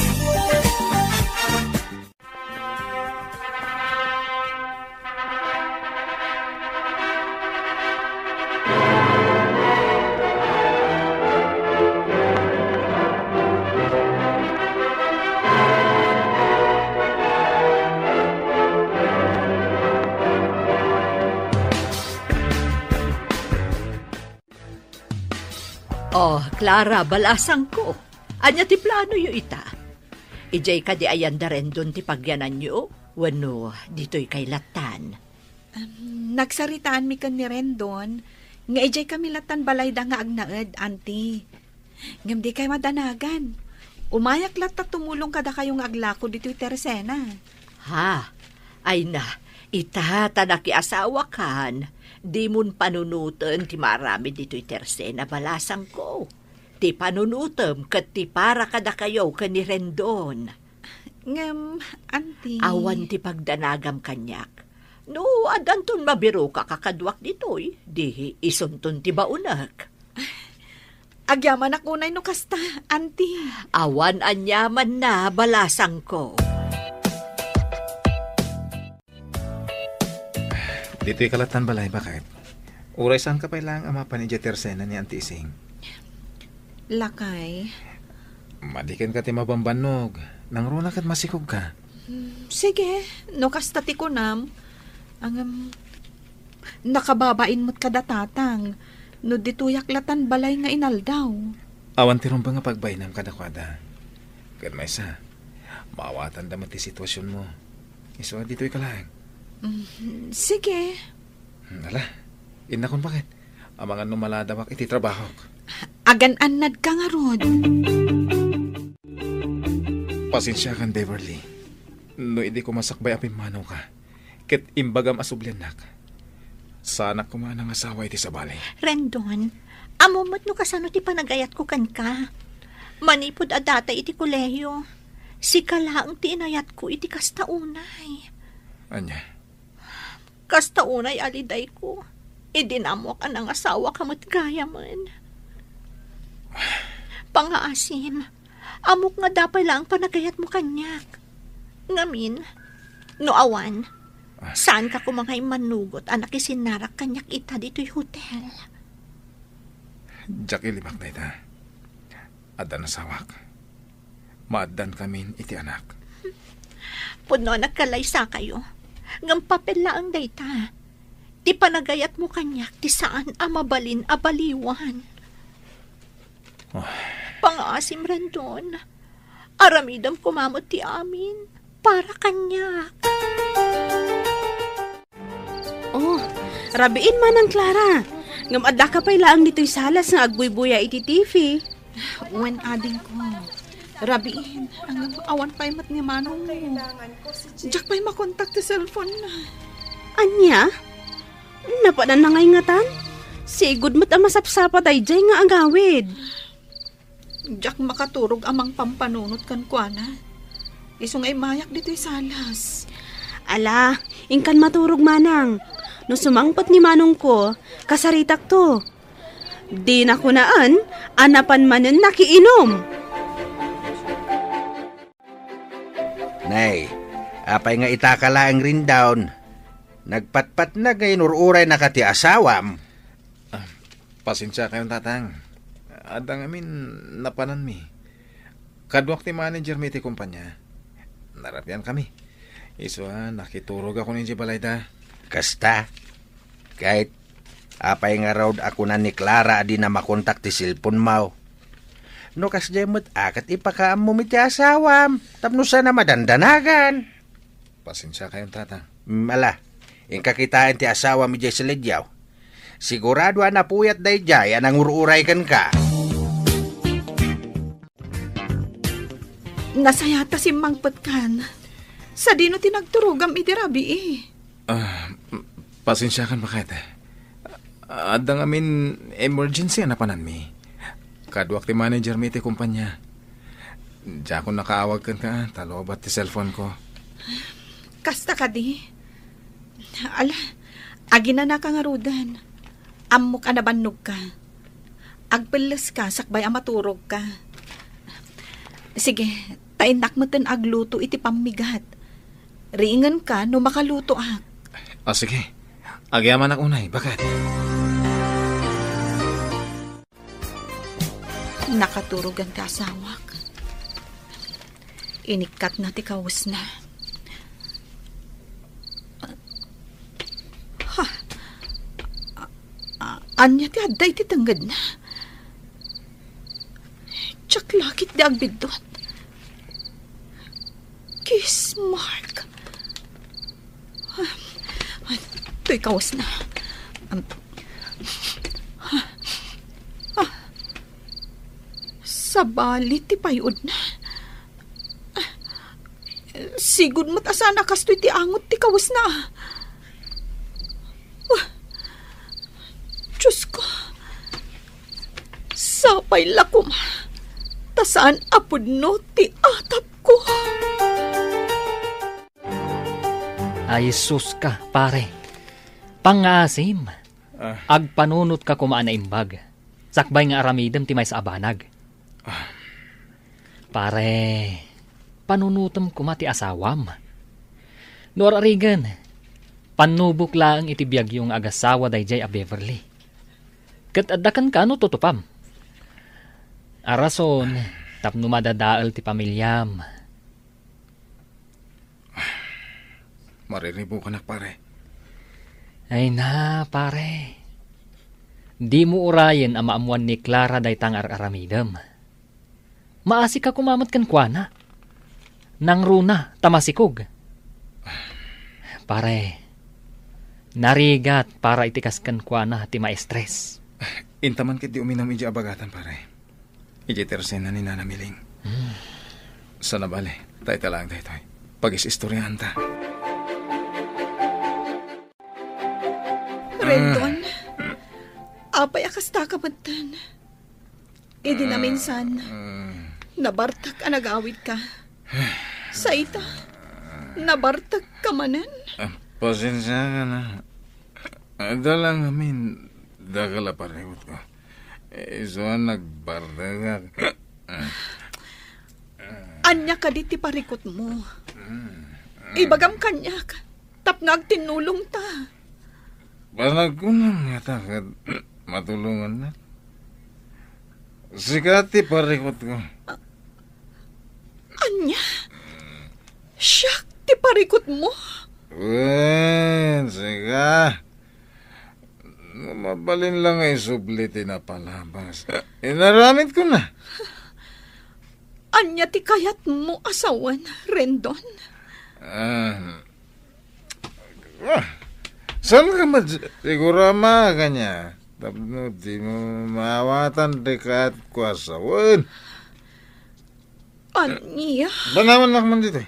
Oh, Clara, balasangko. Ania ti planoyo ita? Idiay kadi ayan da Rendon ti pagyananyo? Wenno ditoy kay lattan? Em, nagsaritaanmi ken ni Rendon nga idiay kami lattan balayda nga agnaed, Auntie. Ngem dikay madanagan. Umayak latta tumulong kadakayo nga aglako ditoy tersena. Ha? Ay na, ita ta nakiasawakan, dimon panunoten ti maaramid ditoy tersena, balasangko. Ti panunotem ket ti para kadakayo ken ni Rendon. Ngem, Auntie. Awan ti pagdanagam kaniak. No, addanton mabirokak a kaduak ditoy, di isunton ti baonek. Agyamanak unay no kasta, Auntie. Awan aniamanna, balasangko. Ditoy ka lattan balay, baket. Uray saanka pay laeng a mapan idiay tersena ni Auntie Ising. Lakay. Madi kenka ti mabambannog. Nangruna ket masikogka. Hmm, sige, no kasta ti kunam. Ngem, nakababain met kada tatang. No ditoyak lattan balay nga inaldaw. Awan ti rumbeng a pagbainam kadakuada. Ket maysa, maawatanda met ti situasionmo. Isu a ditoy ka laeng. Mm, sige. Hmm, ala, innakon baket. Amangan no maladawak iti trabahok. Agan-annadka ngarud. Pasensiakan, Beverly. No idi koma sakbay a pimmanawka, ket imbagam a subliannak, saanak koma a nangasawa iti sabali. Rendon, ammom met no kasano ti panagayatko kenka. Manipud a data iti kolehiyo, sika laeng ti inayatko iti kasta unay. Ania? Kasta unay a lidayko, idi naammoak a nangasawaka met gayamen. Pangaasim, ammok nga adda pay laeng panagayatmo kaniak. Ngamin, no awan, saanka koma nga immannugot a nakisinnarak kaniak ita ditoy hotel. Diak ilimak dayta. Adda nasawak. Maaddankamin iti anak. Pudno a nagkallaysakayo, ngem papel laeng dayta. Ti panagayatmo kaniak ti saan a mabalin a baliwan. Ah. Pangaasim, Rendon. Aramidem koma met ti amin para kaniak. Oh, rabiin, Manang Clara. Ngem addaka pay laeng ditoy salas nga agbuybuya iti T V. Wen, adingko. Rabiin, ngem awan pay met ni manongmo. Diak pay makontak ti cellphone na. Ania? Napanan na ngay ngatan? Sigud met a masapsapa daydiay nga agawid. Diak makaturog a mangpampanunot kenkuana. Isu nga immayak ditoy salas. Ala, inkan maturog, Manang. No sumangpet ni manongko, kasaritakto. Dina kunaen a napan manen nakiinum. Nay, apay nga itaka laeng, Rendon? Nagpatpatnag nga inur-uraynaka ti asawam. Ah, pasensiakayon, Tatang. Adda ngamin napananmi. Kaduak ti managermi iti kumpanya. Narabiankami. Isu a, nakiturogakon idiay balayda. Kasta, ket apay ngarud a kuna ni Clara a dina makontak ti cellphone-mo? No kasdiay met a, ket ipakaammom iti asawam tapno saan a madandanagan. Pasensiakayon, Tatang. Mm, ala, inka kitaen ti asawam idiay salidiaw. Sigurado a napuyat daydiay a nangur-uray kenka. Nasayat ta simmangpetkan. Sadino ti nagturogam idi rabii? Ah, pasensiakan, baket. Adda ngamin emergency a napananmi. Kaduak ti managermi iti kumpanya. Diakon nakaawag kenka, ta lobat ti cellphone-ko. Kasta kadi? Ala, aginanaka ngaruden. Ammok a nabannogka. Agpelleska sakbay a maturogka. Sige, ta innak metten agluto iti pammigat. Riingenka no makalutoak. Ah, sige. Agyamanak unay, baket. Nakaturogan ti asawak. Inikkatna ti kawesna. Ha? A-, a-, ania ti adda iti tengngedna? Diak lakit di agbiddut. Kiss mark. Toy kawesna. Um, sabali ti pay-odna. Sigud met a saan a kastoy ti angot ti kawesna. Diosko, sapay la koma ta saan a pudno ti atapko. Ay, sus ka, pare. Pangngaasim. Ah. Agpanunotka koma a naimbag. Sakbay nga aramidem ti maysa a banag. Ah. Pare, panunotem koma ti asawam. No ar-arigen, pannubok laeng iti biagyo nga agasawa daydiay a Beverly. Ket adda kenka no tutupam. A rason tapno madadael ti pamiliam. Mariribukanak, pare. Ay na, pare. Dimo urayen a maammuan ni Clara dayta nga ar-aramidem. Maasika koma met kenkuana. Nangruna ta masikog. Pare, narigat para iti kas kenkuana ti maestres. Inta man ketdi uminum idiay abagatan, pare. Idiay tersena ni Nana Miling. Hmm. Sana bale, ta ita laeng daytoy. Pagis-istoryaanta. Rendon, apay a kasta ka metten? Idi naminsan, nabartek a nagawid ka. Sa ita, nabartek ka manen? Ah, pasensiakan. Adda la ngamin dakkel a parikutko. Isu a nagbartekak. Ania kadi ti parikutmo? Ibagam kaniak. Tapno agtinnulongta. Panagkunam ngata ket matulongannak. Sika ti parikutko. Ania? Siak ti parikutmo? Wen, sika. No mabalin la nga isubli ti napalabas, inaramidkona. Ania ti kayatmo a sawen, Rendon? Ah, Ah, saan ka mat-, siguro ama kanya? Tapno di mo maawatan ti kaat ko a sawen. Ania? Banawan nak man dito.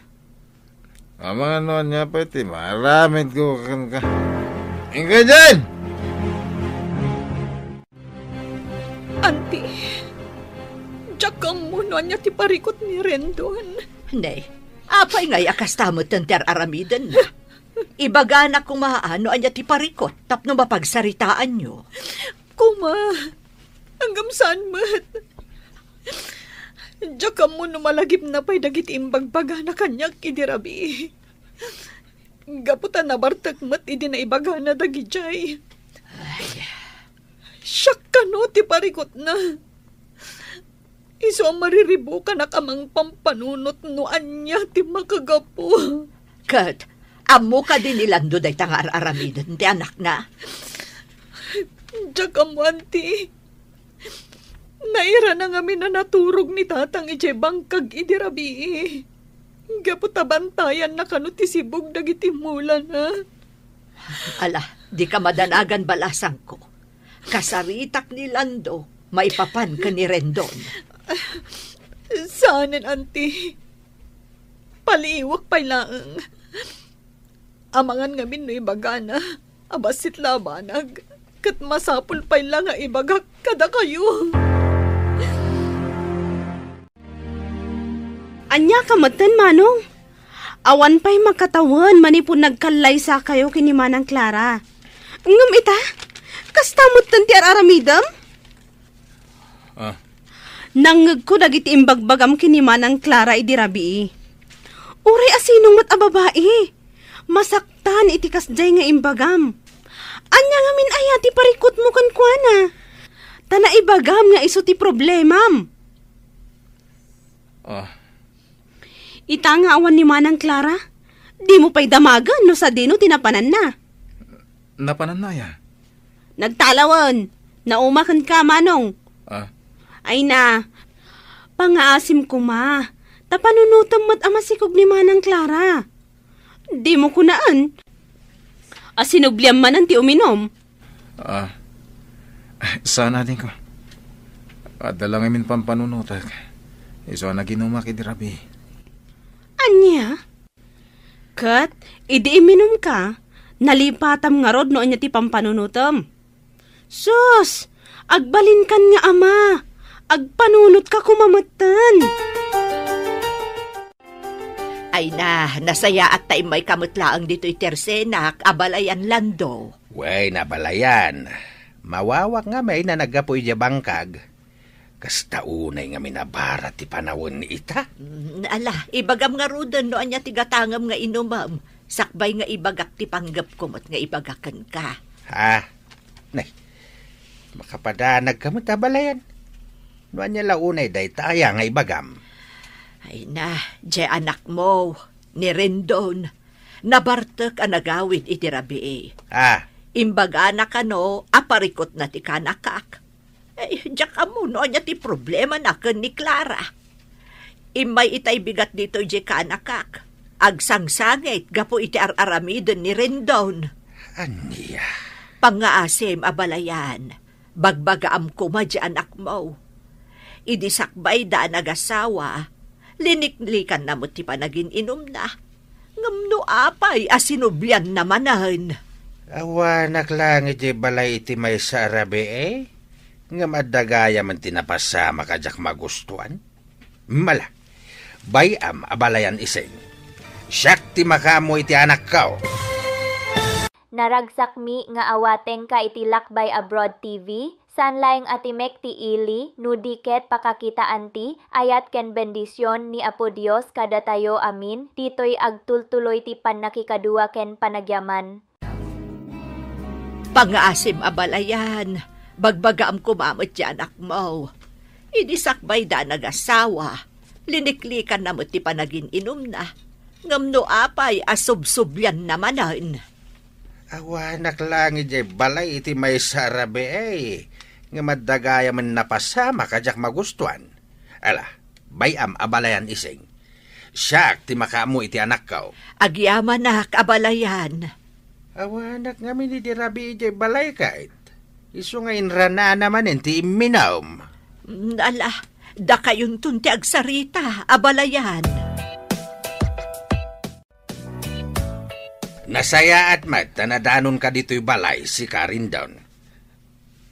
Amang ano anya pa iti, maramid ko kan ka. Ingka dyan! Anti, diak ammo no ania ti parikut ni Rendon. Ne, apay ngay a kasta met ti ar-aramidenna? Ibagana koma no ania ti parikut tapno mapagsaritaanyo. Kuma, ngem saan met. Diak ammo no malagipna pay dagiti imbagbagana kaniak idi rabii. Gapu ta nabartek met idi naibagana dagidiay. Ay. Siak kano ti parikutna. Isu a mariribukanak a mangpampanunot no ania ti makagapu. Ket, ammo kadi ni Lando dayta nga ar-aramiden ti anakna? Diak ammo, anti. Nairana ngamin a naturog ni tatang idiay bangkag idi rabii. Gapu ta bantayanna kano ti sibug dagiti mulana. Ala, dika madanagan, balasangko. Kasaritak ni Lando maipapan ken ni Rendon. Saanen, anti. Paliiwak pay laeng. Amangan ngamin no ibagana a bassit la a banag, ket masapul pay la nga ibagak kadakayo. Ania ka metten, Manong? Awan pay makatawen manipud nagkallaysakayo ken ni Manang Clara. Ngem ita, kasta metten ti ar-aramidem? Ah. Nangngegko dagiti imbagbagam ken ni Manang Clara idi rabii. Uray a sino met a babai, masaktan iti kasdiay nga imbagam. Ania ngamin aya ti parikutmo kenkuana? Ta naibagam nga isu ti problemam. Ah. Ita nga awan ni Manang Clara, dimo pay damagen no sadino ti napananna. Napananna aya? Nagtalawen. Nauma kenka, Manong. Ah. Ay na, pangaasim koma, ta panunotem met a masikog ni Manang Clara. Dimo kunaan a sinubliam manen ti uminum. Ah. Saan, adingko. Adda la ngamin pampanunotek. Isu a naginumak idi rabii. Ania? Ket, idi iminumka, nalipatam ngarud no ania ti pampanunotem. Sus! Agbalinkan nga ama! Agpanunotka koma metten! Ay na, nasayaat ta immayka met laeng ditoy tersenak a balayan, Lando. Wen, abalayan. Mawawak ngamin a naggapu idiay bangkag. Kasta unay ngamin a bara ti panawen ita? Mm, ala, ibagam ngaruden no ania ti gatangem nga inumem, sakbay nga ibagak ti panggepko met nga ibaga kenka. Ha? Nay, makapadanagka met, abalayan. No ania la unay dayta aya nga ibagam? Ay na, diay anakmo, ni Rendon, nabartek a nagawid iti rabii. Ah. Imbagana kano a parikutna ti kanakak. Ay, diak ammo no ania ti problemana ken ni Clara. Immay itay bigat ditoy diay kanakak. Agsangsangit gapu iti ar-aramiden ni Rendon. Ania? Pangngaasim, abalayan. Bagbagaam koma diay anakmo. Idi sakbayda a nagasawa, liniklikanna met ti panagin-inumna. Ngem no apay a sinublianna manen? Awanak laeng idiay balay iti maysa a rabii, ngem adda gayamen ti napasamak a diak magustuan. Mala, bay-am, abalayan, Ising. Siak ti makaammo iti anakko. Naragsakmi nga awatengka iti Lakbay Abroad T V, saan laeng a timek ti ili, no di ket pakakitaanti, ayat ken bendision ni Apo Dios kadatayo amin, ditoy agtultuloy ti pannakikadua ken panagyaman. Pangngaasim, abalayan, bagbagaam koma met ti anakmo. Idi sakbayda a nagasawa, liniklikanna met ti panagin-inumna. Ngem no apay a subsublianna manen? Awanak laeng idiay balay iti maysa a rabii, ngem adda gayamen napasamak a diak magustuan. Ala, bay-am, abalayan, Ising. Siak ti makaammo iti anakko. Agyamanak, abalayan. Awanak ngamin idi rabii idiay balay, ket isu nga inranana manen ti imminum. Mm, ala, dakayonton ti agsarita, abalayan. Nasayaat met ta nadanonka ditoy balay, sika, Rendon.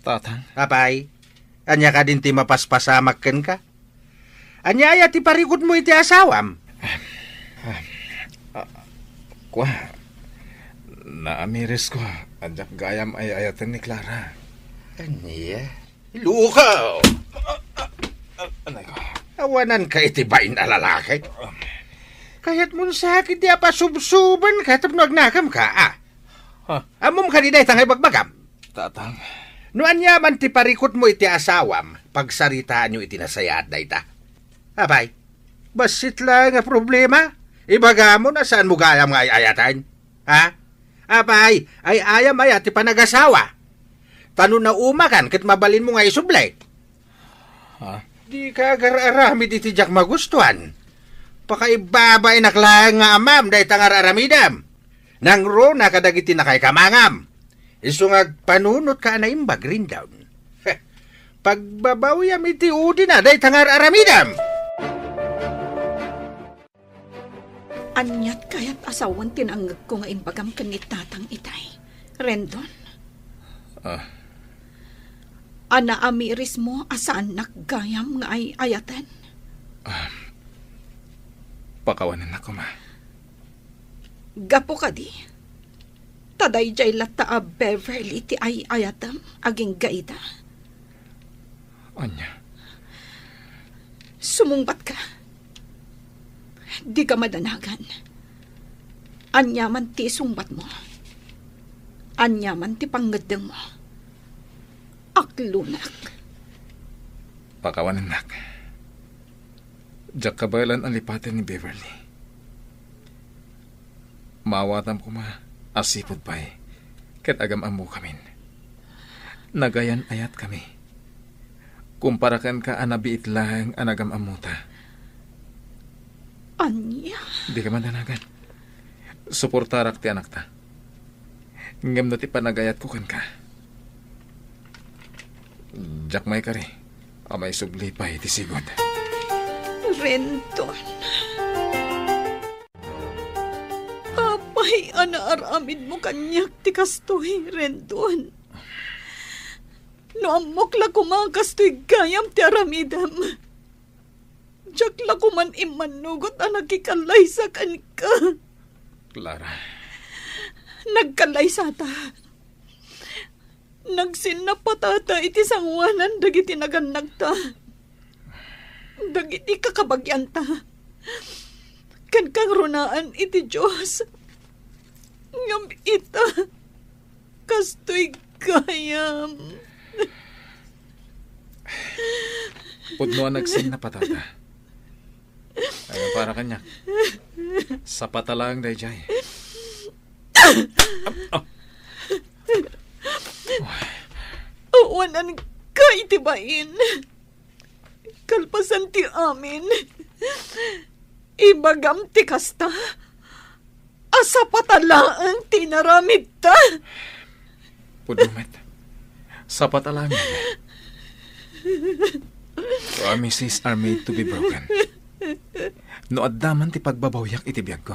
Tatang. Apay, ania kadin ti mapaspasamak kenka? Ania aya ti parikutmo iti asawam? Ah, ah, kua, naamirisko a diak gayam ay-ayaten ni Clara. Ania? Luka! Ah, ah, ah, anay ko. Awananka iti bain a lalaki? Kayatmon sakit ti apasubsubanka tapno agnakamka, a? Ha? Ammom kadi dayta nga ibagbagam? Tatang. No aniaman ti parikutmo iti asawam, pagsaritaanyo iti nasayaat dayta. Apay, bassit laeng a problema. Ibagamon a saanmo gayam nga ay-ayaten. Ha? Apay, ay-ayam aya ti panagasawa? Ta no naumakan ket mabalinmo nga isubli. Ha? Dika agar-aramid iti diak magustuan. Pakaibabainak laeng nga amam dayta nga ar-aramidem. Nangruna kadagiti nakaikamangam. Isu nga agpanunotka a naimbag, Rendon. Heh, pagbabawiam iti udina dayta nga ar-aramidem. Aniat kayat a sawen ti nangngegko nga imbagam ken ni Tatang itay, Rendon? Ah. A naamirismo a saannak gayam nga ay-ayaten? Ah. Pakawanennak koma. Gapu kadi, ta daydiay latta a Beverly ti ay-ayatem agingga ida. Ania? Sumungbatka. Dika madanagan. Aniaman ti isungbatmo, aniaman ti pangngeddengmo, aklonak. Pakawanennak. Diak kabaelan a lipaten ni Beverly. Maawatam koma a sipud pay ket agam-ammokamin. Nagayan-ayatkami. Kumpara kenka a nabiit laeng a nagam-ammota. Ania? Dika madanagan. Suportarak ti anakta. Ngem no ti panagayatko kenka, diak maikari a maisubli pay ti sigud. Rendon. Apay a naaramidmo kaniak ti kastoy, Rendon? No ammok la koma a kastoy gayam ti aramidem, diak la koman immannugot a nakikallaysa kenka. Clara. Nagkallaysata. Nagsinnapatata iti sangoanan dagiti nagannakta, dagiti kakabagianta, ken kangrunaan iti Dios. Ngem ita, kastoy gayam. Pudno a nagsinnapatata. Ay, para kaniak. Sapata laeng daydiay. Ah, ah. Awanan ka iti bain. Kalpasan ti amin, ibagam ti kasta a sapata laeng ti inaramidta. Pudno met. Sapata laeng. Promises are made to be broken. No adda man ti pagbabawiak iti biagko,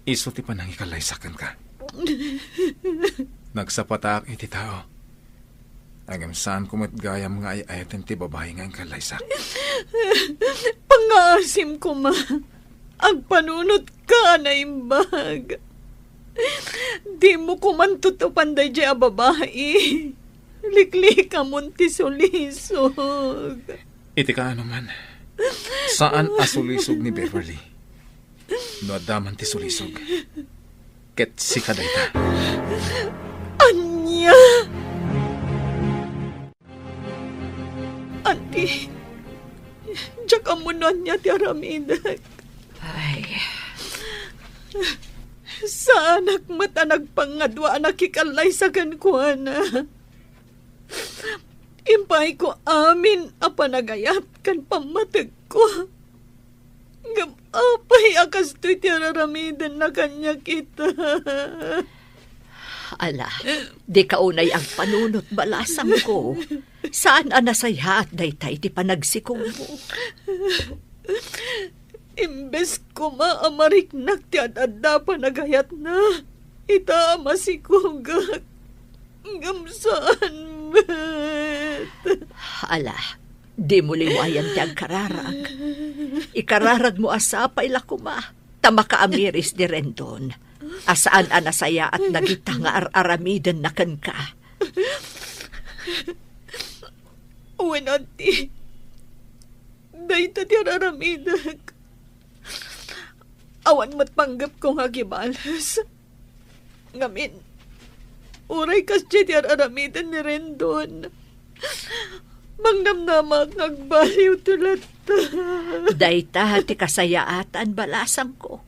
isu ti panangikallaysak kenka. Nagsapatak iti tao. Ngem saanko met gayam nga ay-ayaten ti babai nga inkallaysak. Pangngaasim koma. Agpanunotka a naimbag. Dimo koman tutupan daydiay a babai. Liklikamon ti sulisog. Iti kaano man, saan a sulisog ni Beverly. No adda man ti sulisog, ket sika dayta. Ania? Anti, diak ammo no ania ti aramidek. Ay. Saanak met a nagpangadua a nakikallaysa kenkuana. Impayko amin a panagayat ken pammategko. Ngem apay a kastoy ti araramidenna kaniak ita? Ala, dika unay agpanunot, balasamko. Saan a nasayaat dayta iti panagsikogmo. Imbes koma a mariknak ti ad-adda a panagayatna, ita a masikogak. Ngem saan met. Ala, dimo liwayan ti agkararag. Ikararagmo a sapay la koma ta makaamiris ni Rendon a saan a nasayaat dagita nga ar-aramidenna kenka. Wen, anti, dayta ti ar-aramidek. Awan met panggepko nga agibales. Ngamin, uray kasdiay ti ar-aramiden ni Rendon, mangnamnamak nga agbaliwto latta. Dayta ti kasayaatan, balasangko.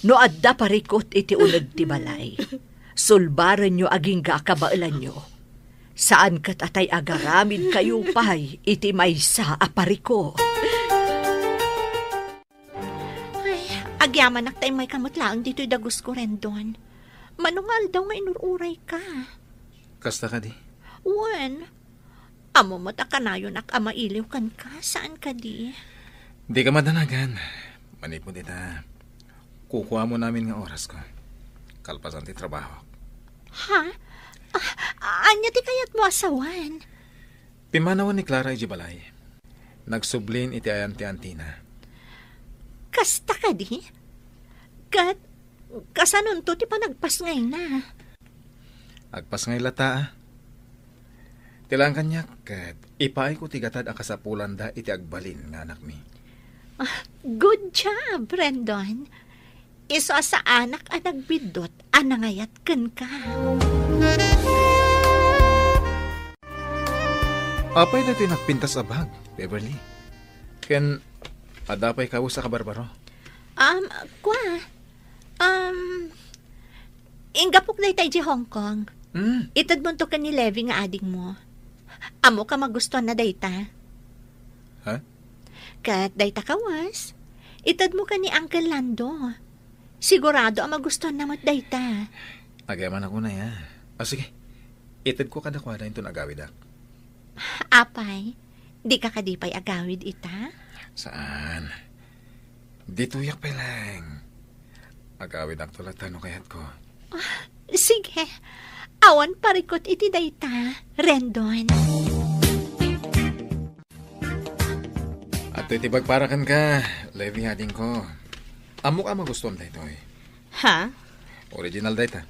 No adda parikut iti uneg ti balay, sulbarenyo agingga a kabaelanyo. Saan ket a tay agaramidkayo pay iti maysa a parikut. Ay, agyamanak ta immayka met laeng ditoy dagusko, Rendon. Mano nga aldaw nga inur-urayka? Kasta kadi? Wen, ammo met a kanayonak a mailiw kenka, saan kadi? Dika madanagan. Manipud ita, kukuamon amin nga orasko kalpasan ti trabaho. Ha? Ah, ania ti kayatmo a sawen? Pimmanawen ni Clara idiay balay. Nagsublin iti ayan ti antina. Kasta kadi? Ket kasanonto ti panagpasngayna? Agpasngay latta, a. Ti laeng kaniak, ket ipaayko ti gatad a kasapulanda iti agbalin nga anakmi. Ah, good job, Rendon. Isu a saanak a nagbiddut a nangayat kenka. Apay daytoy nagpintas a bag, Beverly? Ken adda pay kawes a kabarbaro? Um, kua, um, inggapok dayta idiay Hong Kong. Hmm. Itedmonto ken ni Levi nga adingmo. Ammok a magustuanna dayta. Ha? Ket dayta kawes, itedmo ken ni Uncle Lando. Sigurado a magustuanna met dayta. Agyamanak unay, a. O, sige. Itedko kadakuada inton agawidak. Apay, dika kadi pay agawid ita? Saan? Ditoyak pay laeng. Agawidakto latta no kayatko. Ah, sige. Awan parikut iti dayta, Rendon. Adtoy ti bag para kenka, Levi, adingko. Ammok a magustuam daytoy. Ha? Original dayta.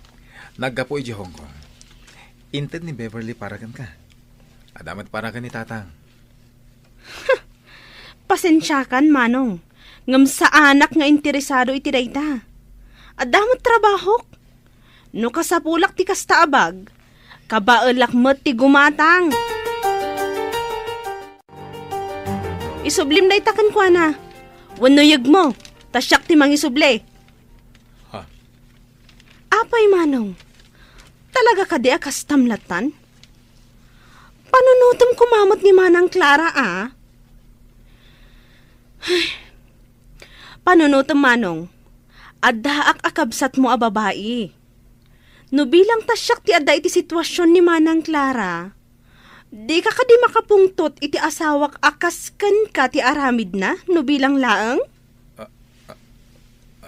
Naggapu idiay Hong Kong. Inted ni Beverly para kenka. Adda met para ken ni Tatang. Pasensiakan, Manong, ngem saanak nga interesado iti dayta. Adda met trabahok. No kasapulak ti kasta a bag, kabaelak met ti gumatang. Isublim dayta kenkuana. Wenno yegmo, ta siak ti mangisubli. Ha? Apay, Manong, talaga kadi a kastam lattan? Panunotem koma met ni Manang Clara, a? Panunotem, Manong. Addaak a kabsatmo a babai. No bilang ta siak ti adda iti situasion ni Manang Clara, dika kadi makapungtot iti asawak a kas kenka ti aramidna no bilang laeng? A, a,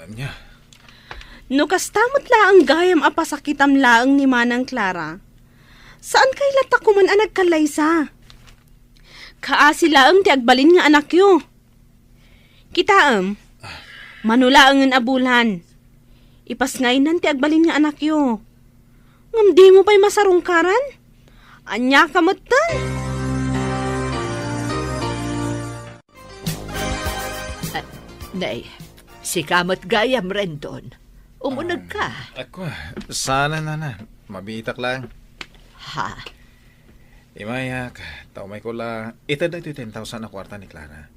ania? No kasta met laeng gayam a pasakitam laeng ni Manang Clara, saan kay latta koman a nagkallaysa? Kaasi laeng ti agbalin nga anakyo. Kitaem, mano laengen a bulan, ipasngaynan ti agbalin nga anakyo. Ngem dimo pay masarungkaran? Ania ka metten? Ah, nay, sika met gayam, Rendon. Umuneg ka. Ah, ako, saan, nana. Mabiitak lang. Ha? Imayak, ta umayko la, ited daytoy ten thousand a kuarta ni Clara.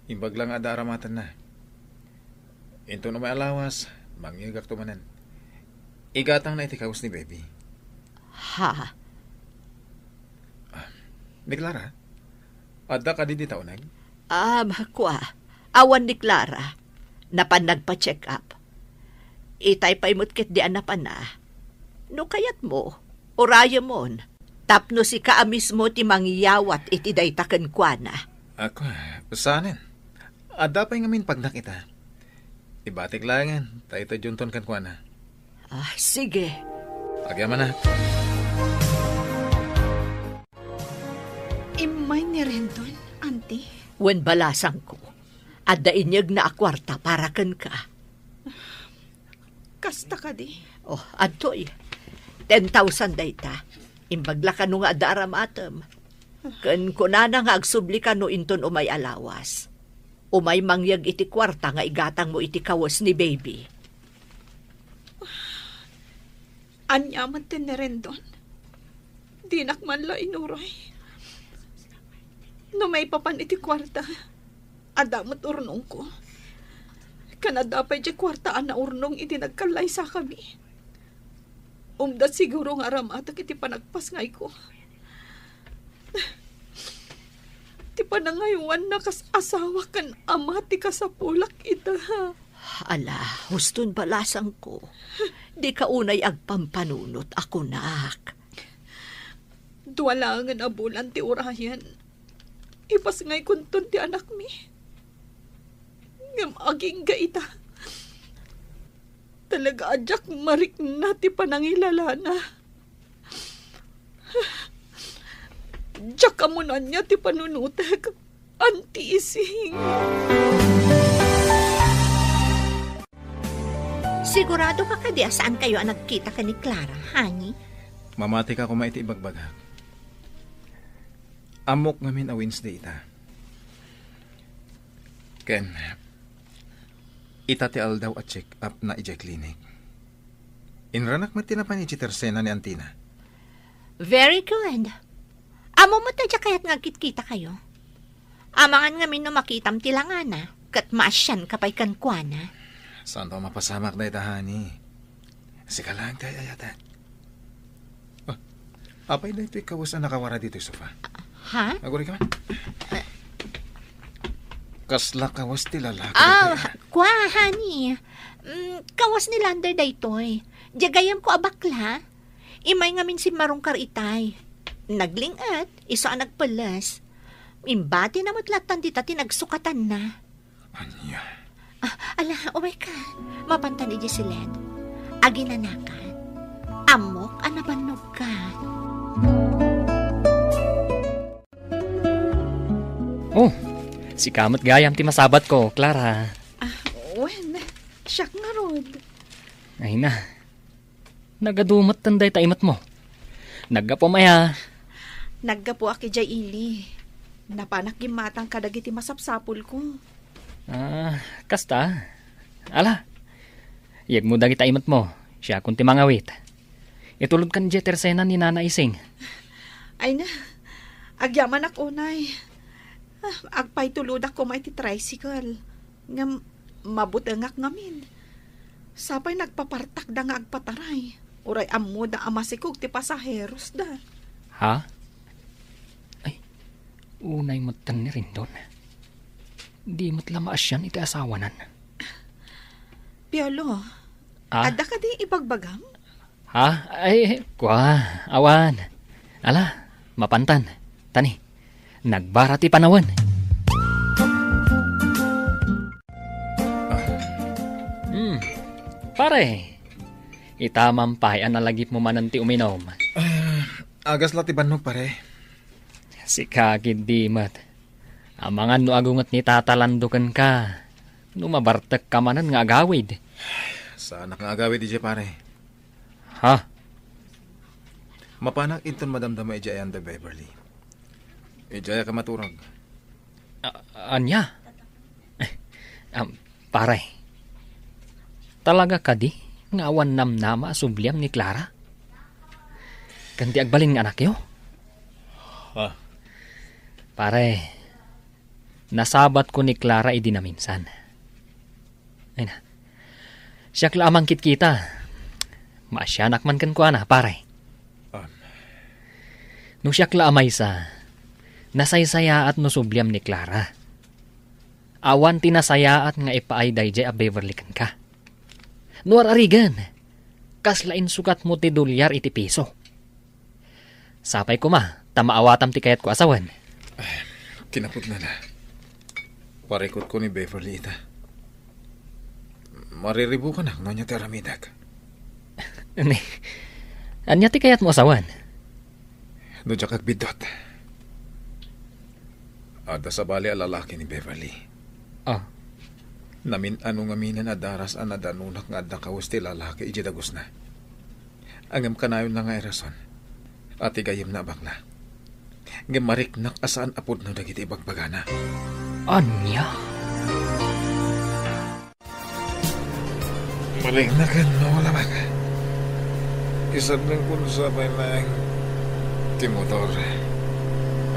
Imbag lang adda aramatenna. Inton umay a lawas, mangyegakto manen. Igatangna iti kawes ni Baby. Ha? Ah, ni Clara? Adda kadi dita uneg? Ah, kua. Awan ni Clara. Napan nagpa-check up. Itay pay met ketdi a napana. No kayatmo, urayemon. Tapno sika a mismo ti mangyawat iti dayta kenkuana. Ako, saanen? Adda pay ngamin pagnak ita. Ibatik laengen, ta itedyo inton kenkuana. Ah, sige. Agyamanak. Immay ni Rendon, Auntie. Wen, balasangko. Adda inyegna a kuarta para kenka. Kasta kadi? Oh, adtoy. Ten thousand dayta. Imbag la kano nga adda aramatem. Ken kunana nga agsubli kano inton umay a lawas. Umay mangyeg iti kuarta nga igatangmo iti kawes ni baby. Ania met ti ni Rendon? Dinak man la inuray. No maipapan iti kuarta, adda met urnongko. Ken adda pay diay kuarta a naurnong idi nagkallaysakami. Umda siguro nga aramatek iti panagpasngayko. Ti panangaywanna kas asawa ken ama ti kasapulak ita. Ala, huston balasangko. Dika unay agpampanunot a kunak. Dua laengen a bulan ti urayen. Ipasngaykonton ti anakmi. Ngem agingga ita. Talaga a diak marikna ti panangilalana. Diak ammo no ania ti panunotek, Auntie Ising. Sigurado ka kadi a saan kayo a nagkita ken ni Clara, honey? Mamati ka koma iti ibagbagak. Ammok ngamin a Wednesday ita. Ken, ita ti aldaw a check-up na idiay clinic. Inranak met ti napan idiay tersena ni Antina. Very good. Ammo met a diak kayat nga agkitkita kayo. Amangan ngamin no makitam ti langana, ket maasian ka pay kenkuana. Saanto a mapasamak dayta, honey. Sika laeng ti ay-ayatek. Ah, apay daytoy kawes a nakawara ditoy sofa? Ha? Aguri ka man. Kasla kawes ti lalaki Ah, daytoy, ah. Kua, honey. Mm, kawes ni Lander daytoy. Diay gayyemko a bakla. Immay ngamin simmarungkar itay. Nagling-et, isu a nagpelles. Imbatina met lattan dita ti nagsukatanna. Ania? Ah, ala, umay ka. Mapantan idiay siled. Aginanakan. Ammok a nabannogka. Oh, sika met gayam ti masabatko, Clara. Ah, wen, siak ngarud. Ay na, nagadumetten dayta imetmo. Naggapum aya? Naggapuak idiay ili. Napanak gimmatang kadagiti masapsapulko. Ah, kasta. Ala, yegmo dagita imetmo. Siakon ti mangawit. Itulodkan idiay tersena ni Nana Ising. Ay na, agyamanak unay. Ah, agpaitulodak koma iti tricycle. Ngem mabutengak ngamin. Sapay nagpapartakda nga agpataray. Uray ammoda a masikog ti pasaherosda. Ha? Ay, unay metten ni Rendon. Di met la maasian iti asawanan. Piolo, Ah? Adda kadi ibagbagam? Ha? Ay, kua, awan. Ala, mapantan. Tani, nagbara ti panawen. Ah. Hmm. Pare, ita man pay a nalagipmo manen ti uminom. Ah, agas la ti bannog, pare. Sika ketdi met. Amangan no agunget ni Tata Lando kenka. No mabartekka manen nga agawid. Saanak nga agawid idiay, pare. Ha? Mapanak inton madamdama idiay ayan da Beverly. Idiay ka maturag. A-, ania? Am, pare, talaga kadi nga awan namnama a subliam ni Clara? Ken ti agbalin nga anakyo? Ha? Pare, nasabatko ni Clara idi naminsan. Ay na. Siak la a mangkitkita. Maasianak man kenkuana, pare. Ah. No siak la a maysa, nasaysayaat no subliam ni Clara. Awan ti nasayaat nga ipaay daydiay a Beverly kenka. No ar-arigen, kasla insukatmo ti dolyar iti piso. Sapay koma ta maawatam ti kayatko a sawen. Kinapudnana, parikutko ni Beverly ita. Mariribukanak no ania ti aramidek. Ni, ania ti kayatmo a sawen? No diak agbiddut, adda sabali a lalaki ni Beverly. Ah. Namin-ano ngaminen a daras a nadanonak nga adda kawes ti lalaki idiay dagusna. Ngem kanayonna nga irason a ti gayyemna a bakla. Ngem mariknak a saan a pudno dagiti ibagbagana. Ania? Malikna ken no labak. Isardengkon sa pay laeng ti motor.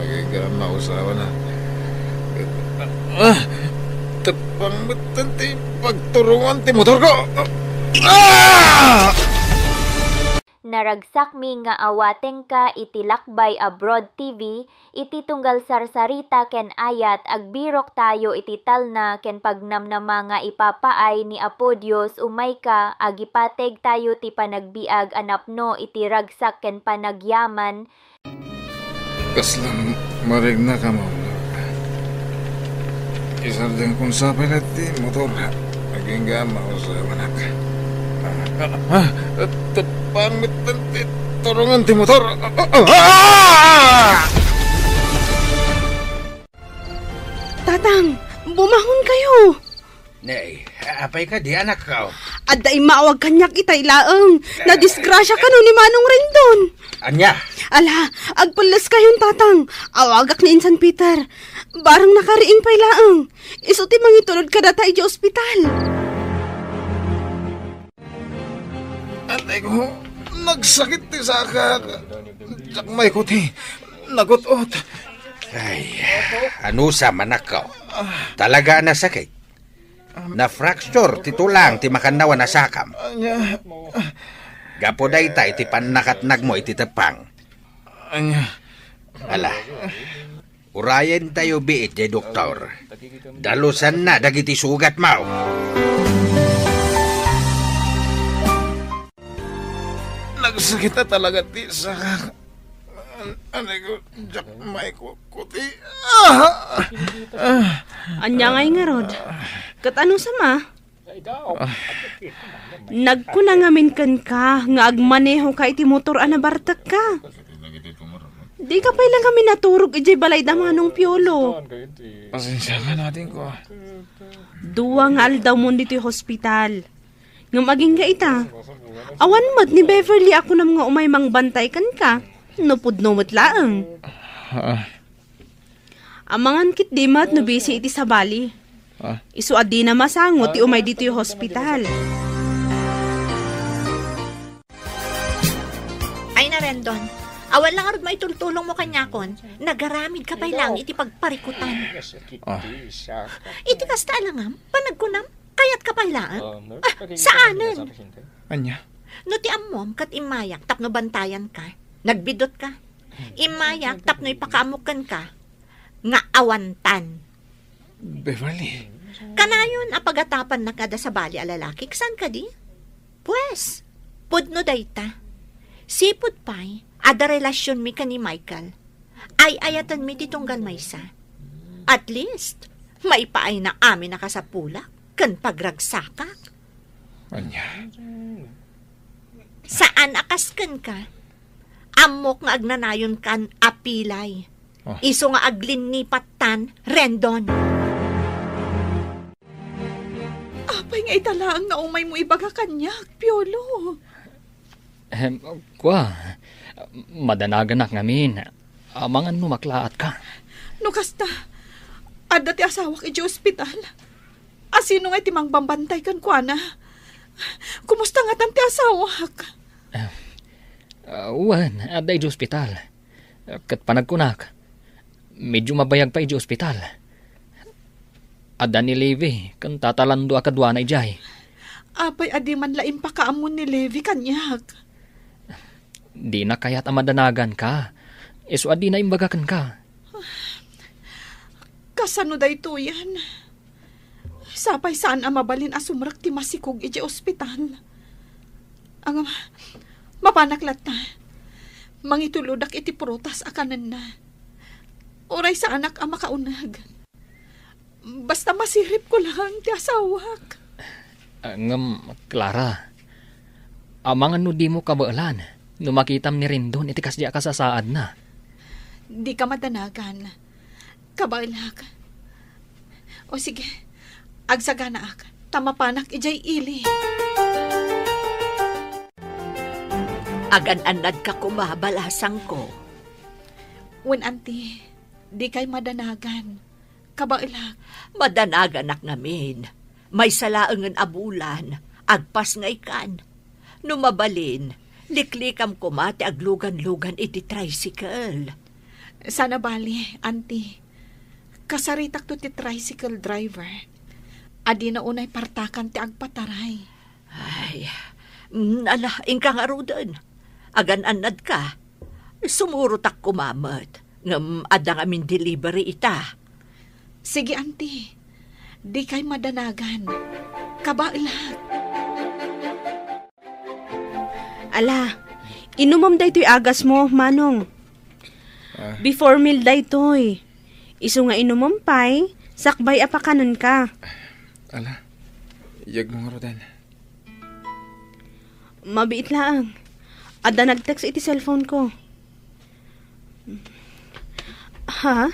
Agingga a mausawan a. Ah! Teppang metten ti pagturongan ti motorko! Ah! Naragsakmi nga awatengka iti Lakbay Abroad T V, iti tunggal sarsarita ken ayat, agbiroktayo iti talna ken pagnamnama nga ipapaay ni Apo Dios umayka, agipategtayo ti panagbiag a napno iti ragsak ken panagyaman, Kasla maregna ka, Maulog. Isardengkon sa pay laeng ti motor. Agingga a mausawanak. Ah, ah, teppang metten ti turongan ti motor. Ah, ah, ah! Tatang, bumahon kayo! Nay, apay kadi, anakko? Adda immaawag kaniak itay laeng. Nadisgrasya kano ni Manong Rendon. Ania? Ala, agpelles kayon, Tatang. Awagak ni Insan Peter. Barang nakariing pay laeng. Isu ti mangitulod kadata idiay ospital. Atay ko, nagsakit ti sakak. Diak maikot ti nagut-ot. Ay, anusam, anakko? Talaga a nasakit? Na-fracture ti tulang ti makannawan a sakam. Ania? Gapu dayta iti pannakatnagmo iti teppang. Ania? Ala, urayentayo biit diay doktor. Dalusanna dagiti sugatmo. Nagsakit a talaga ti sakak. An-, anay ko, diak maikot ti, ah! Ah! Ania ngay ngarud? Ket anusam a? Nagkuna ngamin kenka nga agmanehoka iti motor a nabartekka. Dika pay la ngamin naturog idiay balay da Manong Piolo. Pasensiakan, adingko. Dua nga aldawmon ditoy hospital. Ngem agingga ita, awan met ni Beverly a kunam nga umay mangbantay kenka, no pudno met laeng. Ah. Amangan ketdi met no bisi iti sabali. Ah. Isu a dina masango ti umay ditoy hospital. Ay, na, Rendon, awan la ngarud maitultulongmo kaniakon, nagaramidka pay laeng iti pagparikutan. Ah. Iti kasta, alangam, panagkunam, kayatka pay laeng? Ah, saanen. Ania? No ti ammom ket immayak tapno bantayanka, nagbidutka. Immayak tapno ipakaammok kenka nga awantan. Beverly. Kanayon a pagatapannak nga adda sabali a lalaki, saan kadi? Pues, pudno dayta. Sipud pay, adda relasionmi ken ni Michael. Ay-ayatenmi ti tunggal maysa. At least, maipaayna amin a kasapulak ken pagragsakak. Ania? Saan a kas kenka. Ammok nga agnanayonkan a pilay. Ah. Isu nga aglinnipat tan, Rendon. Apay nga ita laeng nga umaymo ibaga kaniak, Piolo? Em, kua, madanaganak ngamin. Amangan no maklaatka. No kasta, adda ti asawak idiay ospital. Asino ngay ti mangbambantay kenkuana? Kumusta ngatan ti asawak? Ah, ah, wen, adda idiay ospital. Ket panagkunak, medyo mabayag pay idiay ospital. Adda ni Levi ken Tata Lando a kaduana idiay. Apay a di man la impakaammo ni Levi kaniak? Dina kayat a madanaganka. Isu a dina imbaga kenka. Kasano daytoyen? Sapay saan a mabalin a sumrek ti masikog idiay ospital. Ngem, mapanak latta. Mangitulodak iti prutas a kanenna. Uray saanak a makauneg. Basta masiripko laeng ti asawak. Ah, ngem, Clara, amangan no dimo kabaelan no makitam ni Rendon iti kasdi a kasasaadna. Dika madanagan. Kabaelak. O sige, agsaganaak, ta mapanak idiay ili. Agan-annadka koma, balasangko. Wen, Auntie, dikay madanagan. Kabaelak. Madanaganak ngamin. Maysa laengen a bulan, Agpasngaykan. No mabalin, liklikam koma ti aglugan-lugan iti tricycle. Saan a bali, Auntie. Kasaritakto ti tricycle driver. Adina unay partakan ti agpataray. Ay, mm, ala, inka ngaruden. Agan-annadka. Sumurotak koma met. Ngem adda ngamin delivery ita. Sige, Auntie. Dikay madanagan. Kabaelak. Ala, inumem daytoy agasmo, Manong. Ah. Before meal daytoy. Isu nga inumem pay, sakbay a pakanenka. Ala, iyagmo ngaruden. Mabiit laeng. Adda nag-text iti cellphone ko. Ha?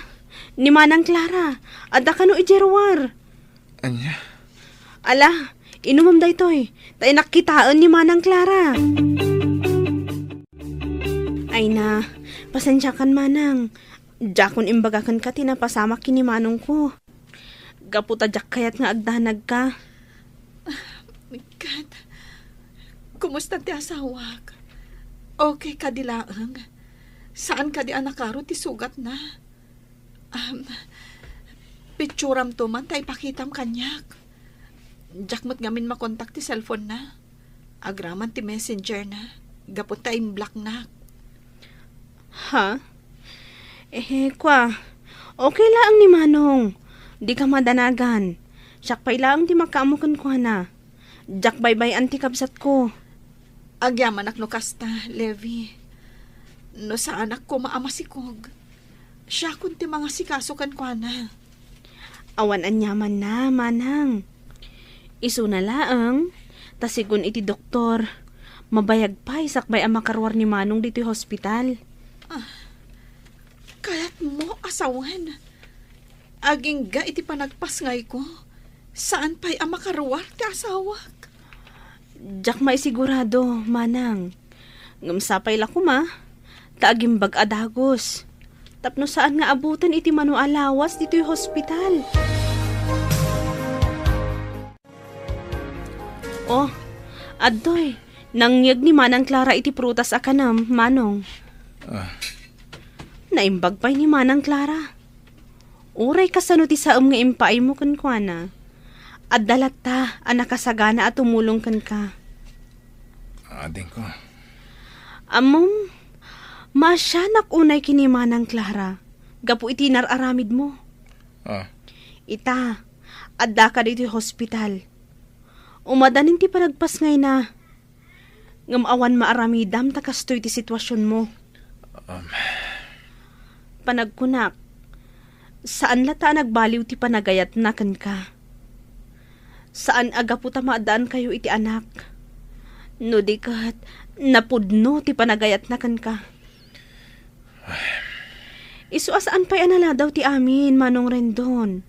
Ni Manang Clara, adda kano idiay ruar? Ania? Ala, inumem daytoy. Ta innak kitaen ni Manang Clara. Ay na, pasensiakan, Manang. Diakon imbaga kenka ti napasamak ken ni manongko. Gapu ta diak kayat nga agdanagka. Ket, kumusta ti asawak? Okay kadi laeng? Saan kadi a nakaro ti sugatna? Um, picturamto man ta ipakitam kaniak. Diak met ngamin makontak ti cellphone na. Agraman ti messenger na, gapu ta imblocknak. Ha? Eh, kwa, okay laeng ni Manong. Dika madanagan. Siak pay laeng ti makaammo kenkuana. Diak baybay-an ti kabsatko. Agyamanak no kasta, Levi. No saanak koma a masikog, siakon ti mangasikaso kenkuana. Awan aniamanna, Manang. Isuna laeng, ta sigun iti doktor, mabayag pay sakbay a makaruar ni Manong ditoy hospital. Ah, kayatmo a sawen? Agingga iti panagpasngayko, saan pay a makaruar ti asawak? Diak maisigurado, Manang. Ngem sapay la koma, ta agimbag a dagus. Tapno saan nga abuten iti mano a lawas ditoy hospital. Oh, adtoy, nangyeg ni Manang Clara iti prutas a kanem, Manong. Ah. Naimbag pay ni Manang Clara. Uray kasano ti saem nga impaaymo kenkuana, adda latta a nakasagana a tumulong kenka. Adingko. Ammom, maasianak unay ken ni Manang Clara gapu iti nar-aramidmo. Ah. Ita, addaka ditoy hospital. Umadanin ti panagpasngayna. Ngem awan maaramidam ta kastoy ti situasionmo. Um. Panagkunak, saan latta a nagbaliw ti panagayatna kenka. Saan a gapu ta maaddaankayo iti anak. No di ket, napudno ti panagayatna kenka. Isu a saan pay a naladaw ti amin, Manong Rendon.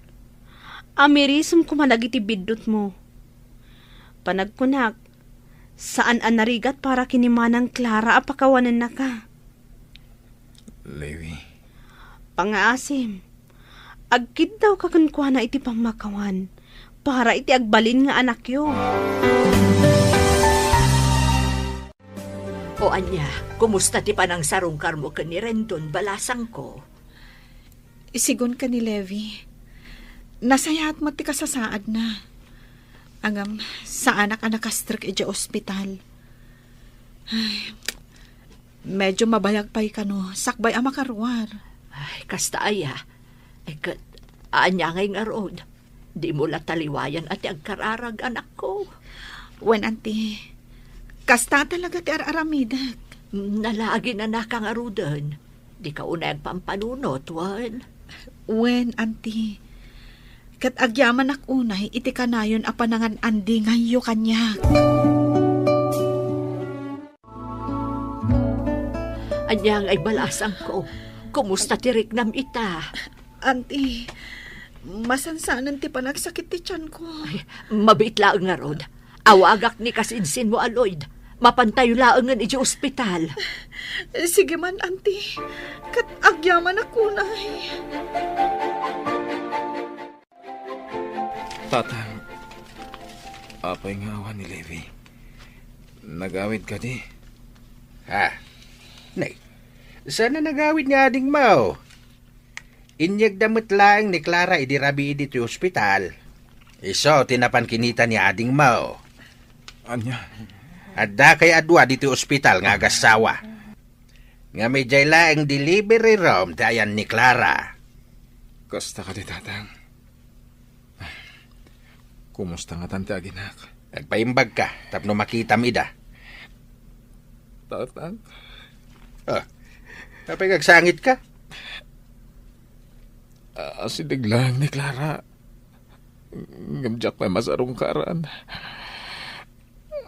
Amirisem koma dagiti biddutmo. Panagkunak, saan a narigat para ken ni Manang Clara a pakawanennaka. Levi. Pangaasim, agkiddawka kenkuana iti pammakawan para iti agbalin nga anakyo. O ania, kumusta ti panangsarungkarmo ken ni Rendon, balasangko? Isigun ken ni Levi, nasayaat met ti kasasaadna. Ngem, saanak a nakastrek idiay ospital. Ay, medyo mabayag pay kano, sakbay a makaruar. Ay, kasta aya. Ay, ket, ania ngay ngarud? Dimo la taliwayan a ti agkararag, anakko. Wen, Auntie. Kasta talaga ti ar-aramidek. Nalaagi na nakangaruden. Dika unay agpampanunot, wen? Wen, Auntie. Ket agyamanak unay iti kanayon a panangan-andinganyo kaniak. Ania ngay balasangko? Kumusta ti riknam ita? Auntie, masansanen ti panagsakit ti tianko. Ay, mabiit laeng ngarud. Awagak ni kasinsinmo a Lloyd. Mapantayo laengen idiay ospital. Sige man, Auntie. Ket agyamanak unay. Tatang, Apay nga awan ni Levi? Nagawid kadi? Ha? Nay, saan a nagawid ni adingmo? Inyegda met laeng ni Clara idi rabii ditoy ospital. Isu ti napan kinita ni adingmo. Ania? Adda kay a dua ditoy ospital nga agassawa. Ngem idiay laeng delivery room ti ayan ni Clara. Kasta kadi, Tatang? Kumusta ngatan ti aginak? Agpaimbagka tapno makitam ida. Tatang? Ah, apay nga agsangitka? Asideg laeng ni Clara. Ngem diak pay masarungkaran.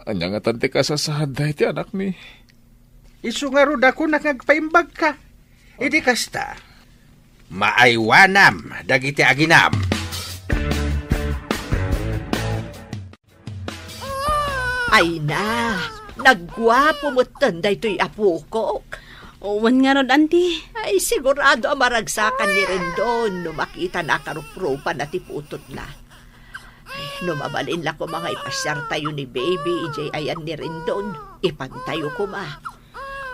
Ania ngatan ti kasasaadda iti anakmi? Isu ngarud a kunak nga agpaimbagka. Idi kasta, maaywanam dagiti aginam. Ay na, nagguapo metten daytoy a pukok. Wen ngarud, Auntie. Ay, sigurado a maragsakan ni Rendon no makitana a karuprupana ti putotna. Ay, no mabalin la koma nga ipasiartayo ni Baby idiay ayan ni Rendon, ipantayo koma.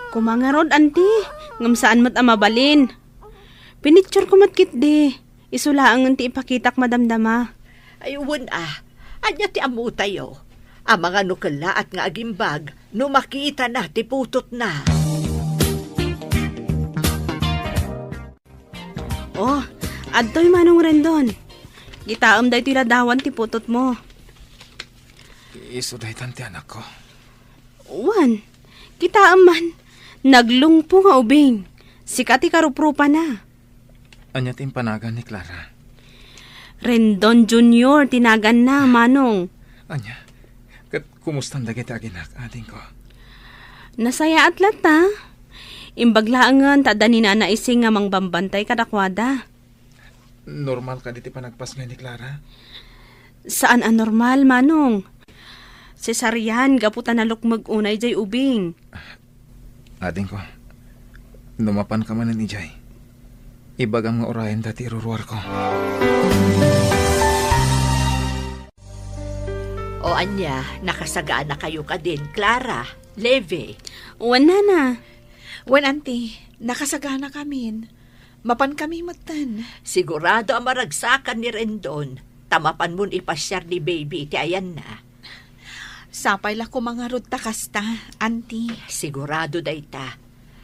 Koma ngarud, Auntie, ngem saan met a mabalin. Pinictureko met ketdi. Isu laengen ti ipakitak madamdama. Ay, wen a. Ania ti ammotayo? Amangan no kellaat nga agimbag no makitana ti putotna. Oh, adtoy Manong Rendon. Kitaem daytoy ladawan ti putotmo. Isu daytan ti anakko. Wen, kitaem man. Naglungpo nga ubing. Sika ti karuprupana. Ania ti impanagan ni Clara? Rendon Junior ti naganna, Manong. Ania? Ket kumustan dagiti aginak, adingko? Nasayaat latta. Imbag laengen ta adda ni Nana Ising nga mangbambantay kadakuada. Normal kadi ti panagpasngay ni Clara? Saan a normal, Manong. Cesarean gapu ta nalukmeg unay jay ubing. Adingko, no mapanka manen idiay, ibagam nga urayenda ti iruruarko. O ania, nakasaganakayo kadin, Clara, Levi? Wen, Nana. Wen, Auntie, nakasaganakamin. Mapankami metten. Sigurado a maragsakan ni Rendon, ta mapanmon ipasiar ni Baby iti ayanna. Sapay la koma ngarud ta kasta, Auntie. Sigurado dayta.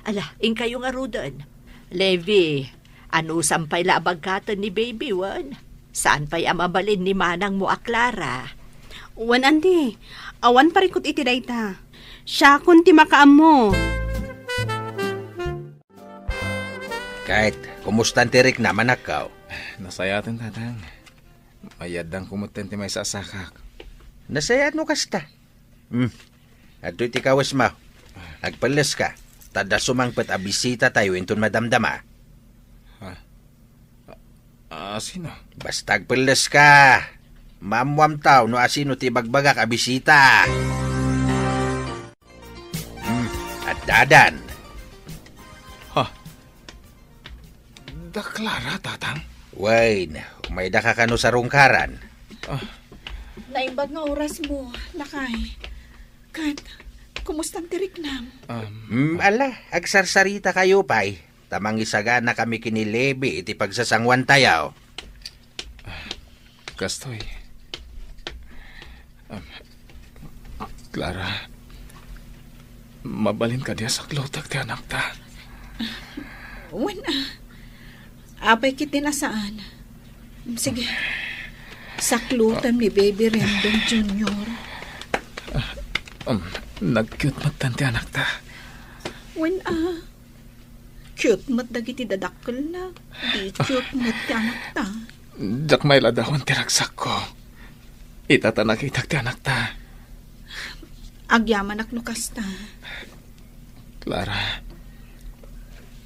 Ala, inkayo ngaruden. Levi, anusam pay la a bagkaten ni Baby, wen? Saan pay a mabalin ni manangmo a Clara? Wen, Auntie, awan parikut iti dayta. Siakon ti makaammo. Ket, kumustan ti riknam, anakko? Nasayaten, Tatang. Mayaddanko metten ti maysa a sakak. Nasayaat no kasta. Hmm. Adtoy ti kawesmo. Agpelleska, ta adda sumangpet a bisitatayo inton madamdama. Ha? A, a, sino? Basta agpelleska. Maammoamtayo no asino ti ibagbagak a bisita. Hmm, addadan. Ha? Da Clara, Tatang? Wen, umaydaka kano sarungkaran? Ah. Naimbag nga orasmo, lakay. Ket, kumustan ti riknam? Um, Hmm, ala, agsarsarita kayo pay. Ta mangisaganakami ken ni Levi iti pagsasanguantayo. Kastoy. Am, Clara, mabalin kadi a saklutek ti anakta? Wen a. Apay ketdin a saan? Sige. Saklutem ni Baby Rendon Junior. Am, nag-cute metten ti anakta. Wen a. Cute met dagiti dadakkelna. Di cute met ti anakta. Diak mailadawan ti ragsakko. Ita ta nakitak ti anakta. Agyamanak no kasta. Clara,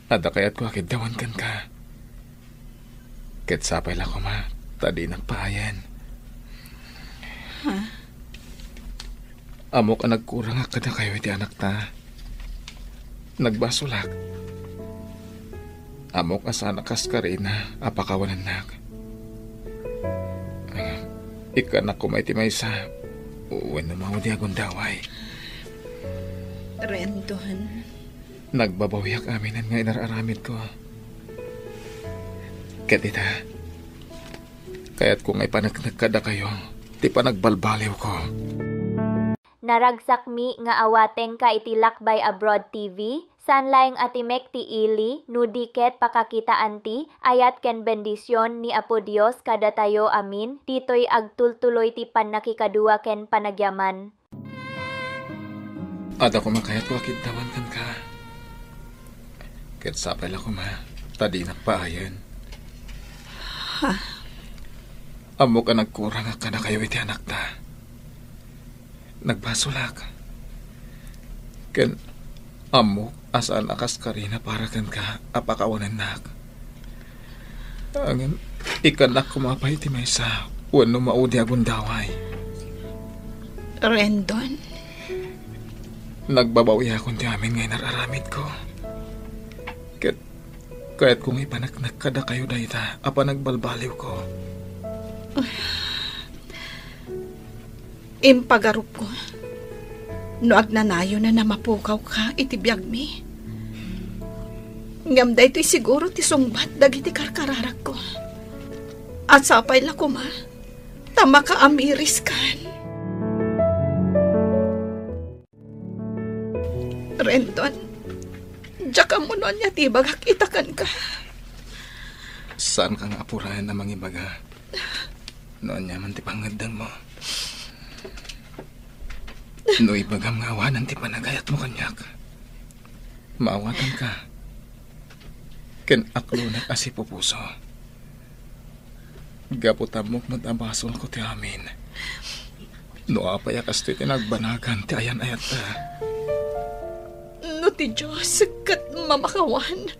adda kayatko a kiddawan kenka. Ket sapay la koma ta dinak paayen. Ha? Ammok a nagkurangak kadakayo iti anakta. Nagbasolak. Ammok a saan a kaskarina a pakawanennak. Ikkanak koma iti maysa. Wenno maudiag a gundaway. Rendon. Nagbabawiak aminen nga inar-aramidko. Ket ita, kayatko nga ipaneknek kadakayo ti panagbalbaliwko. Naragsakmi nga awatengka iti Lakbay Abroad T V, saan laeng a timek ti ili, no di ket pakakitaan ti ayat ken bendision ni Apo Dios kadatayo amin, ditoy agtultuloy ti pannakikadua ken panagyaman. Adda koma kayatko a kiddawan kenka. Ket sapay la koma ta dinak paayen. Ha? Ammok a nagkurangak kadakayo iti anakta. Nagbasolak. Ken ammok a saan a kaskarina para kenka a pakawanennak. Ngem ikkannak koma pay ti maysa wenno maudiag a gundaway. Rendon. Nagbabawiakon ti amin nga inar-aramidko. Ket kayatko nga ipaneknek kadakayo dayta a panagbalbaliwko. Impagarupko no agnanayon a mapukawka iti biagmi. Ngem daytoy siguro ti sungbat dagiti karkararagko. A sapay la koma ta makaamiriskan. Rendon, diak ammo no ania ti ibagak ita kenka. Saanka nga apuraen a mangibaga no ania man ti pangngeddengmo. No ibagam nga awanen ti panagayatmo kaniak, maawatanka ken aklonek a sipupuso. Gapu ta ammok met a basolko ti amin. No apay a kastoy ti nagbanagan ti ayan-ayatta. No ti Dios ket mamakawan,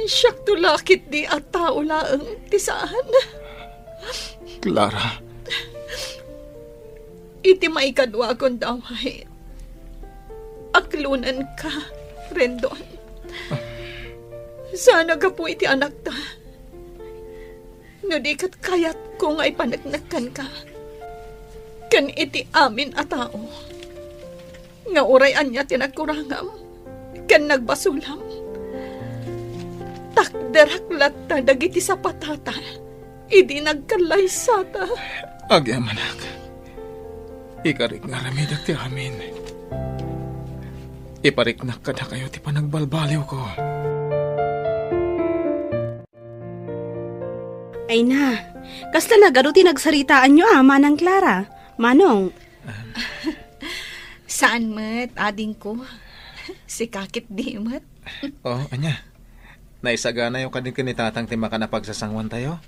siakto la ketdi a tao laeng ti saan. Clara. Iti maikadua a gundaway, aklonenka, Rendon. Saan a gapu iti anakta. No di ket kayatko nga ipaneknek kenka ken iti amin a tao nga uray ania ti nagkurangam ken nagbasolam, takderak latta dagiti sapatata idi nagkallaysata. Agyamanak, ikarik nga aramidek ti amin. Ipariknak kadakayo ti panagbalbaliwko. Ay na, kasla nagadu ti nagsaritaanyo a, Manang Clara? Manong? Saan met, adingko. Sika ketdi met. Oh, ania? Naisaganayo kadi ken ni Tatang ti makan a pagsasanguantayo?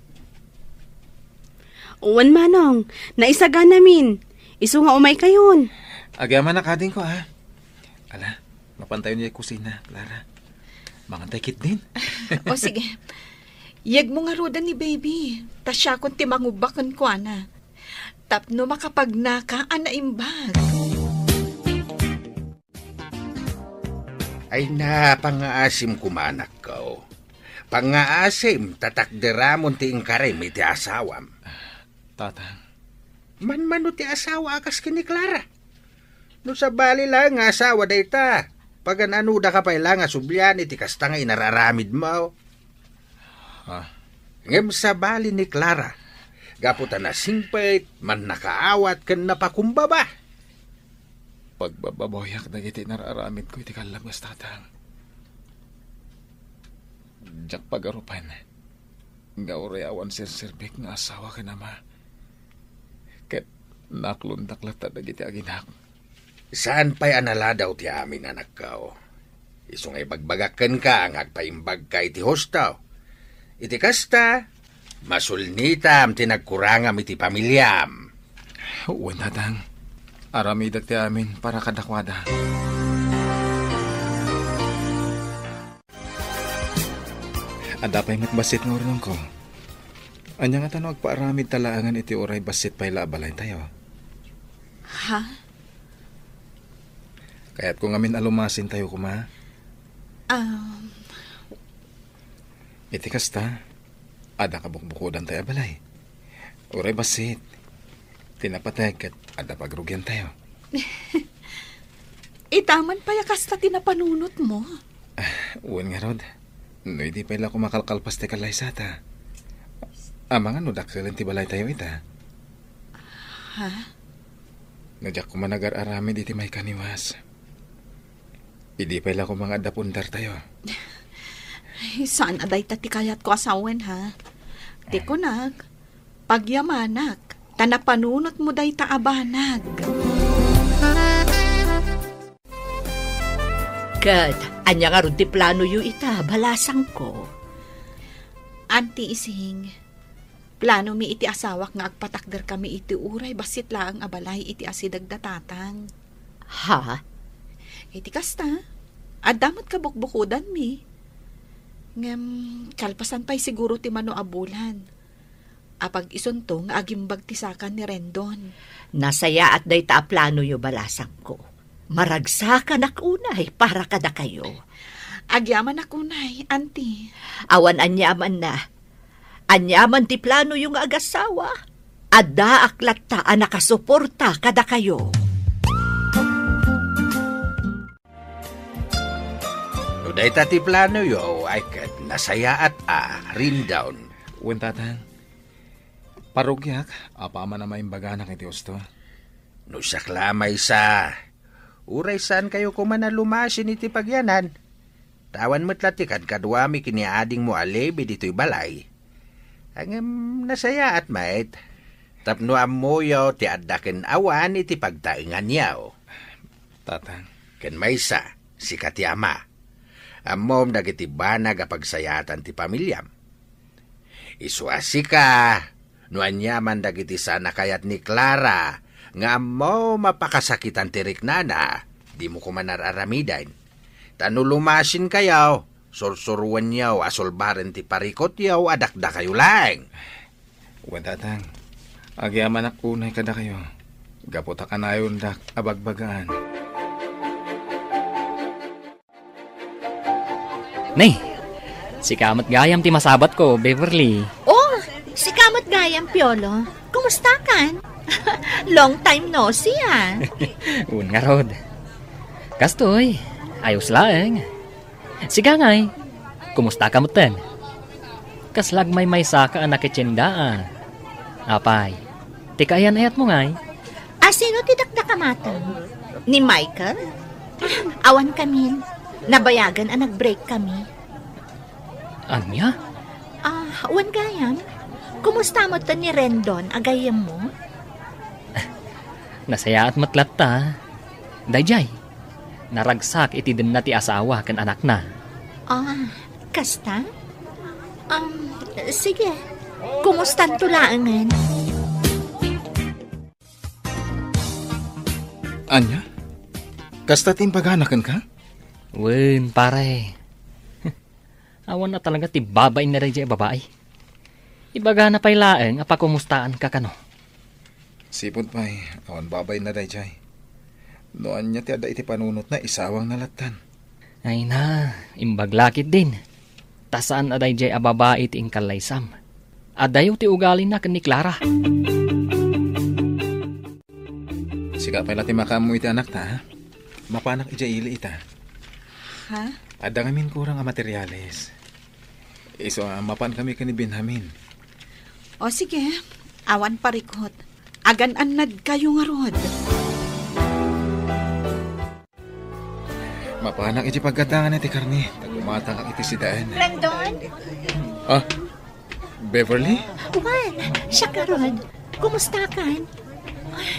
Wen, Manong. Naisaganamin. Isu nga umaykayon. Agyamanak, adingko, a. Ala, mapantayon idiay kusina, Clara. Mangantay ketdin. O, sige. Yegmo ngaruden ni baby. Ta siakon ti mangubbak kenkuana. Tapno makapagnaka a naimbag. Ay na, pangngaasim koma, anakko. Pangngaasim, ta takderamon ti inkarim iti asawam. Tatang. Manmano ti asawa a kas ken ni Clara? No sabali laeng nga asawa dayta, pagan-anodaka pay la nga sublian iti kasta nga inar-aramidmo? Ha? Ngem sabali ni Clara, gapu ta nasingpet, mannakaawat ken napakumbaba. Pagbababawiak dagiti inar-aramidko iti kallabas, Tatang. Diak pagarupan nga uray awan serserbik nga asawa ken ama. Ket naaklondak latta dagiti aginak. Saan pay a naladaw ti amin, anakko. Isu nga ibagbagak kenka nga agpaimbagka iti husto. Iti kasta, masulnitam ti nagkurangam iti pamiliam. Wen, Tatang. Aramidek ti amin para kadakuada. Adda pay met bassit nga urnongko. Ania ngata no agpaaramidta laengen iti uray bassit pay la a balaytayo? Ha? Kayatko ngamin a lumasintayo koma. Um. Iti kasta, adda kabukbukodantay a balay. Uray bassit. Ti napateg ket adda pagrugiantayo. Ita man pay a kasta ti napanunotmo. Wen ngarud, no idi pay la koma kalkalpas ti kalaysata. Amangan no dakkelen ti balaytayo ita. Ha? No diak koma nagar-aramid iti maikaniwas. Idi pay la koma nga adda pundartayo. Ay, saan a dayta ti kayatko a sawen, ha? Ti kunak, pagyamanak, ta napanunotmo dayta a banag. Ket ania ngarud ti planoyo ita, balasangko? Anti Ising, planomi iti asawak nga agpatakderkami iti uray bassit laeng a balay iti asideg da tatang. Ha? Iti kasta, adda met kabukbukodanmi. Ngem, kalpasan pay siguro ti mano a bulan. Apag isunto nga agimbag ti saka ni Rendon. Nasayaat dayta a planoyo, balasangko. Maragsakanak unay para kadakayo. Agyamanak unay, Auntie. Awan aniamanna. Aniaman ti planoyo nga agasawa, addaak latta a nakasuporta kadakayo. No dayta ti planoyo, ay ket nasayaat a, Rendon. Wen, Tatang. Parugiak, apaman a maimbaganak iti husto. No siak la a maysa, uray saankayo koma a lumasin iti pagyanan. Ta awan met la ti kadkaduami ken ni adingmo a Levi ditoy balay. Ngem nasayaat met, tapno ammoyo ti adda ken awan iti pagtaenganyo. Tatang. Ken maysa, sika ti ama. Ammom dagiti banag a pagsayaatan ti pamiliam. Isu a sika, no aniaman dagiti saan a kayat ni Clara nga ammom a pakasakitan ti riknana, dimo koma ar-aramiden. Ta no lumasinkayo, sursuroenyo a sulbaren ti parikutyo a dakdakayo laeng. Wen, Tatang, agyamanak unay kadakayo, gapu ta kanayondak a bagbagaan. Nay, sika met gayam ti masabatko, Beverly. Oh, sika met gayam, Piolo. Kumustakan? Long time no see, ah. Wen ngarud. Kastoy, ayos laeng. Sika ngay, kumusta ka metten? Kasla agmaymaysa ka a nakitienda, a. Apay, ti kaayan-ayatmo ngay? A, sino ti dakdakamatam? Ni Michael? Ah, awan kamin. Nabayagan a nag-break kami. Ania? Ah, wen gayam. Kumusta metten ni Rendon a gayyemmo? Nasayaat met latta. Daydiay, naragsak iti denna ti asawa ken anakna. Ah, kasta? Um, sige. Kumustanto laengen? Ania? Kasta ti imbagana kenka? Wen, pare. Awan a talaga ti babain na daydiay a babai. Ibagana pay laeng a pakumustaanka kano. Sipud pay, awan babain na daydiay. No ania ti adda iti panunotna, isawangna lattan. Ay na, imbag la ketdin. Ta saan a daydiay a babai ti inkallaysam. Adayo ti ugalina ken ni Clara. Sika pay la ti makaammo iti anakta, ha? Mapanak idiay ili ita. Ha? Adda ngamin kurang a materiales. Isu a, mapan kami ken ni Benjamin. O sige, awan parikut. Agan-annadkayo ngarud. Mapanak iti paggatangan iti karne, ta gumatangak iti sidaen. Rendon? Ah, Beverly? Juan, siak ngarud. Kumustakan?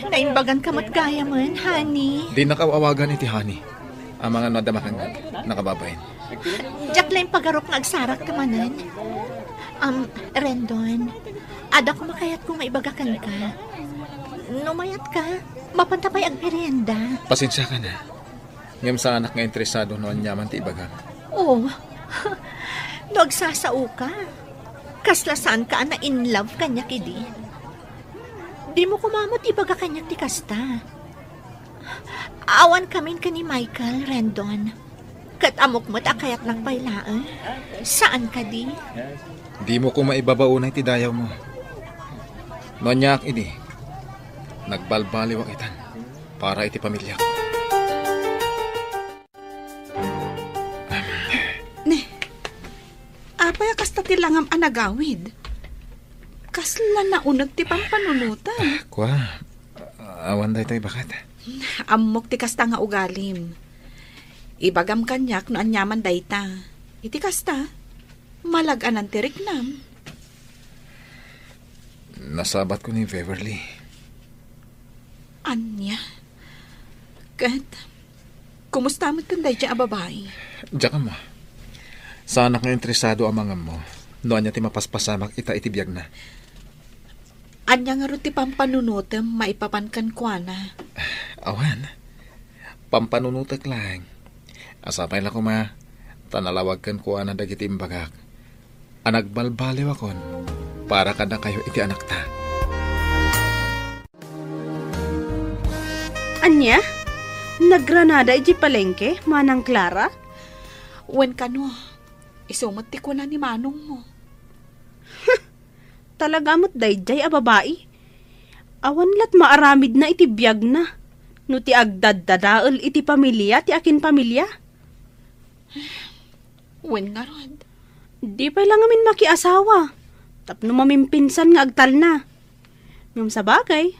Naimbaganka met gayamen, honey. Dinak aw-awagan iti honey. Amangan no adda makangan, nakababain. Diak la impagarop nga agsarakta manen. Um, Rendon, adda koma kayatko nga ibaga kenka. No mayatka, mapanta pay agmerienda. Pasensiaka na. Ngem saanak nga interesado no aniaman ti ibagam. Oh, no agsasaoka, kasla saanka a na-in love kaniak idi. Dimo koma met ibaga kaniak ti kasta. Awan kamin ken ni Michael, Rendon. Ket ammok met a kayatnak pay laeng. Saan kadi? Dimo koma ibaba unay ti dayawmo. No aniak idi, Nagbalbaliwak itan para iti pamiliak. Ne, apay a kasta ti langam a nagawid? Kasla nauneg ti pampanunotem. Ah, kua, awan daytoy baket. Ammok ti kasta nga ugalim. Ibagam kaniak no aniaman dayta. Iti kasta, malag-anan ti riknam. Nasabatko ni Beverly. Ania? Ket, kumusta met ken daydiay a babai? Diak ammo. Saanak nga interesado a mangammo no ania ti mapaspasamak ita iti biagna. Ania ngarud ti pampanunotem maipapan kenkuana? Awan. Pampanunotek laeng. A sapay la koma ta nalawag kenkuana dagiti imbagak a nagbalbaliwakon para kadakayo iti anakta. Ania? Nagranada idiay palengke, Manang Clara? Wen kano, isu met ti kuna ni manongmo. Talaga met daydiay a babai. Awan lat maaramidna iti biagna no ti agdaddadael iti pamilia ti akinpamilia. Wen ngarud. Di pay la ngamin makiasawa tapno mamimpinsan nga agtalna. Ngem sabagay,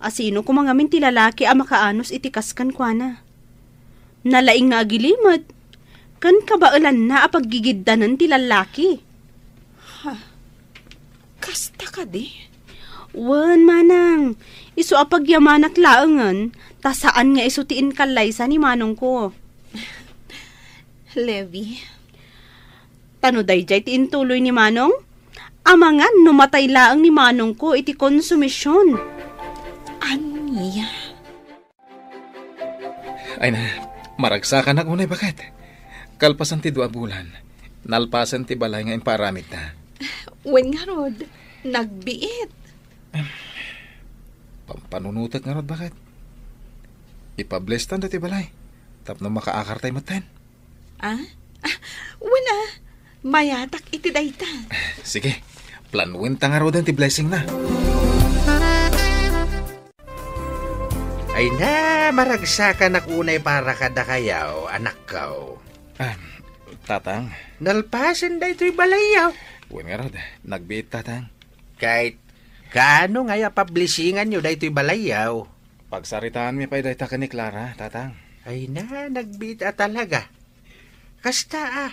asino koma ngamin ti lalaki a makaanus iti kas kenkuana? Nalaing nga agilimed ken kabaelanna a paggigiddanen ti lallaki. Ha? Kasta kadi? Wen, manang, isu a pagyamanak laengen, ta saan nga isu ti inkallaysa ni manongko. Levi. Ta no daydiay ti intuloy ni manong, amangan no matay laeng ni manongko iti konsumision. Ania? Ay na, maragsakanak unay baket. Kalpasan ti dua a bulan, nalpasen ti balay nga impaaramidta. Wen ngarud, nagbiit. Pampanunotek ngarud baket. Ipablestan dati balay tapno makaakartay metten. Ah? Ah, wen a, mayatak iti dayta. Sige, planuenta ngaruden ti blessingna. Ay na, maragsakanak unay para kadakayaw, anakkaw. Ah, tatang. Nalpasen daytoy balayyaw. Wen ngarud, nagbiit, tatang. Kay, kaano ngay a pablisinganyo daytoy balayyaw? Pagsaritaanmi pay dayta ken ni Clara, tatang. Ay na, nagbiit a talaga. Kasta a.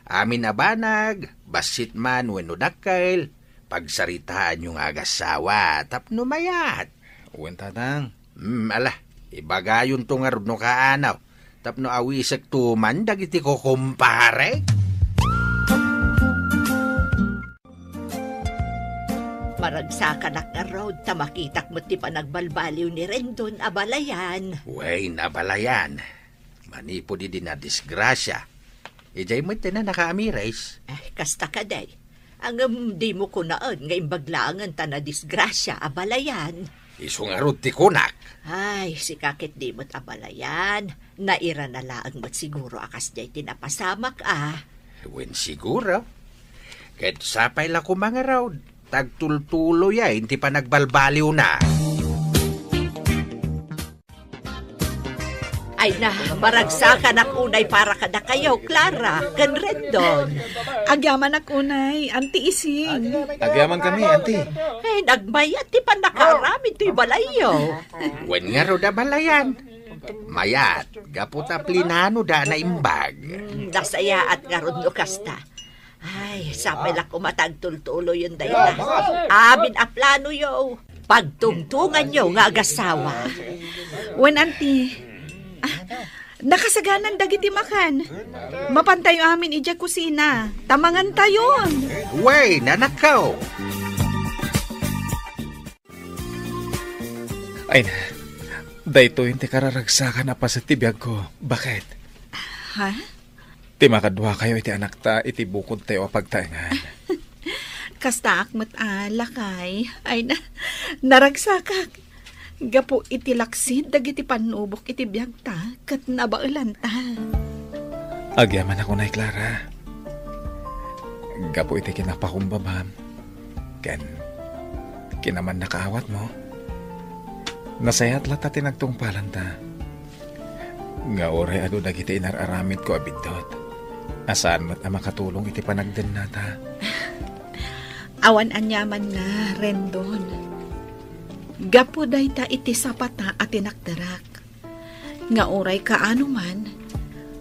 Amin a banag, bassit man wenno dakkel, pagsaritaanyo nga agassawa tapno mayat. Wen, tatang. Hmm, ala, ibagayonto ngarud no kaanaw, tapno awisekto man dagiti kukumpare. Maragsakanak ngarud ta makitak met ti panagbalbaliw ni Rendon a balayan. Wen, a balayan. Manipud idi nadisgrasia, idiay met ti nakaamires. Ay, kasta kadi. Ngem dimo kunaen nga imbag laengen ta nadisgrasia a balayan. Isu ngarud ti kunak. Ay, sika ket di met a balayan. Nairana laeng met siguro a kasdiay ti napasamak a. Wen siguro. Ket sapay la koma ngarud, ta agtultuloyen ti panagbalbaliwna. Ay na, maragsakanak unay para kadakayo, Clara, ken Rendon. Agyamanak unay, Auntie Ising. Agyaman kami, Auntie. Ay, nagmayat ti pannakaaramid toy balayyo. Wen ngarud a balayan. Mayat, gapu ta plinanoda a naimbag. Hmm, nasayaat ngarud no kasta. Ay, sapay la koma ta agtultuloyen dayta. Amin a planoyo, pagtungtonganyo nga agassawa. Wen, Auntie. Ah, nakasaganan dagiti makan. Mapantayo amin idiay kusina. Ta mangantayon. Wen, anakko. Ay na, daytoy ti kararagsakan a paset ti biagko. Baket? Ha? Ti makaduakayo iti anakta iti bukodtayo a pagtaengan. Kastaak met a, lakay. Ay na, naragsakak. Gapu iti laksid dagiti pannubok iti biagta ket nabaelanta. Agyamanak unay, Clara. Gapu iti kinapakumbabam ken kinamannakaawatmo, Nasayaat latta ti nagtungpalanta. Nga uray adu dagiti inar-aramidko a biddut, a saan met a makatulong iti panagdennata. Awan aniamanna, Rendon. Gapu dayta iti sapata a tinakderak, nga uray kaano man,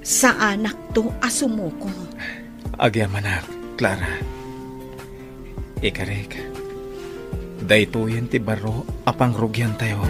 saanakto a sumuko. Agyamanak, Clara. Ikarik, daytoyen ti baro a pangrugiantayo.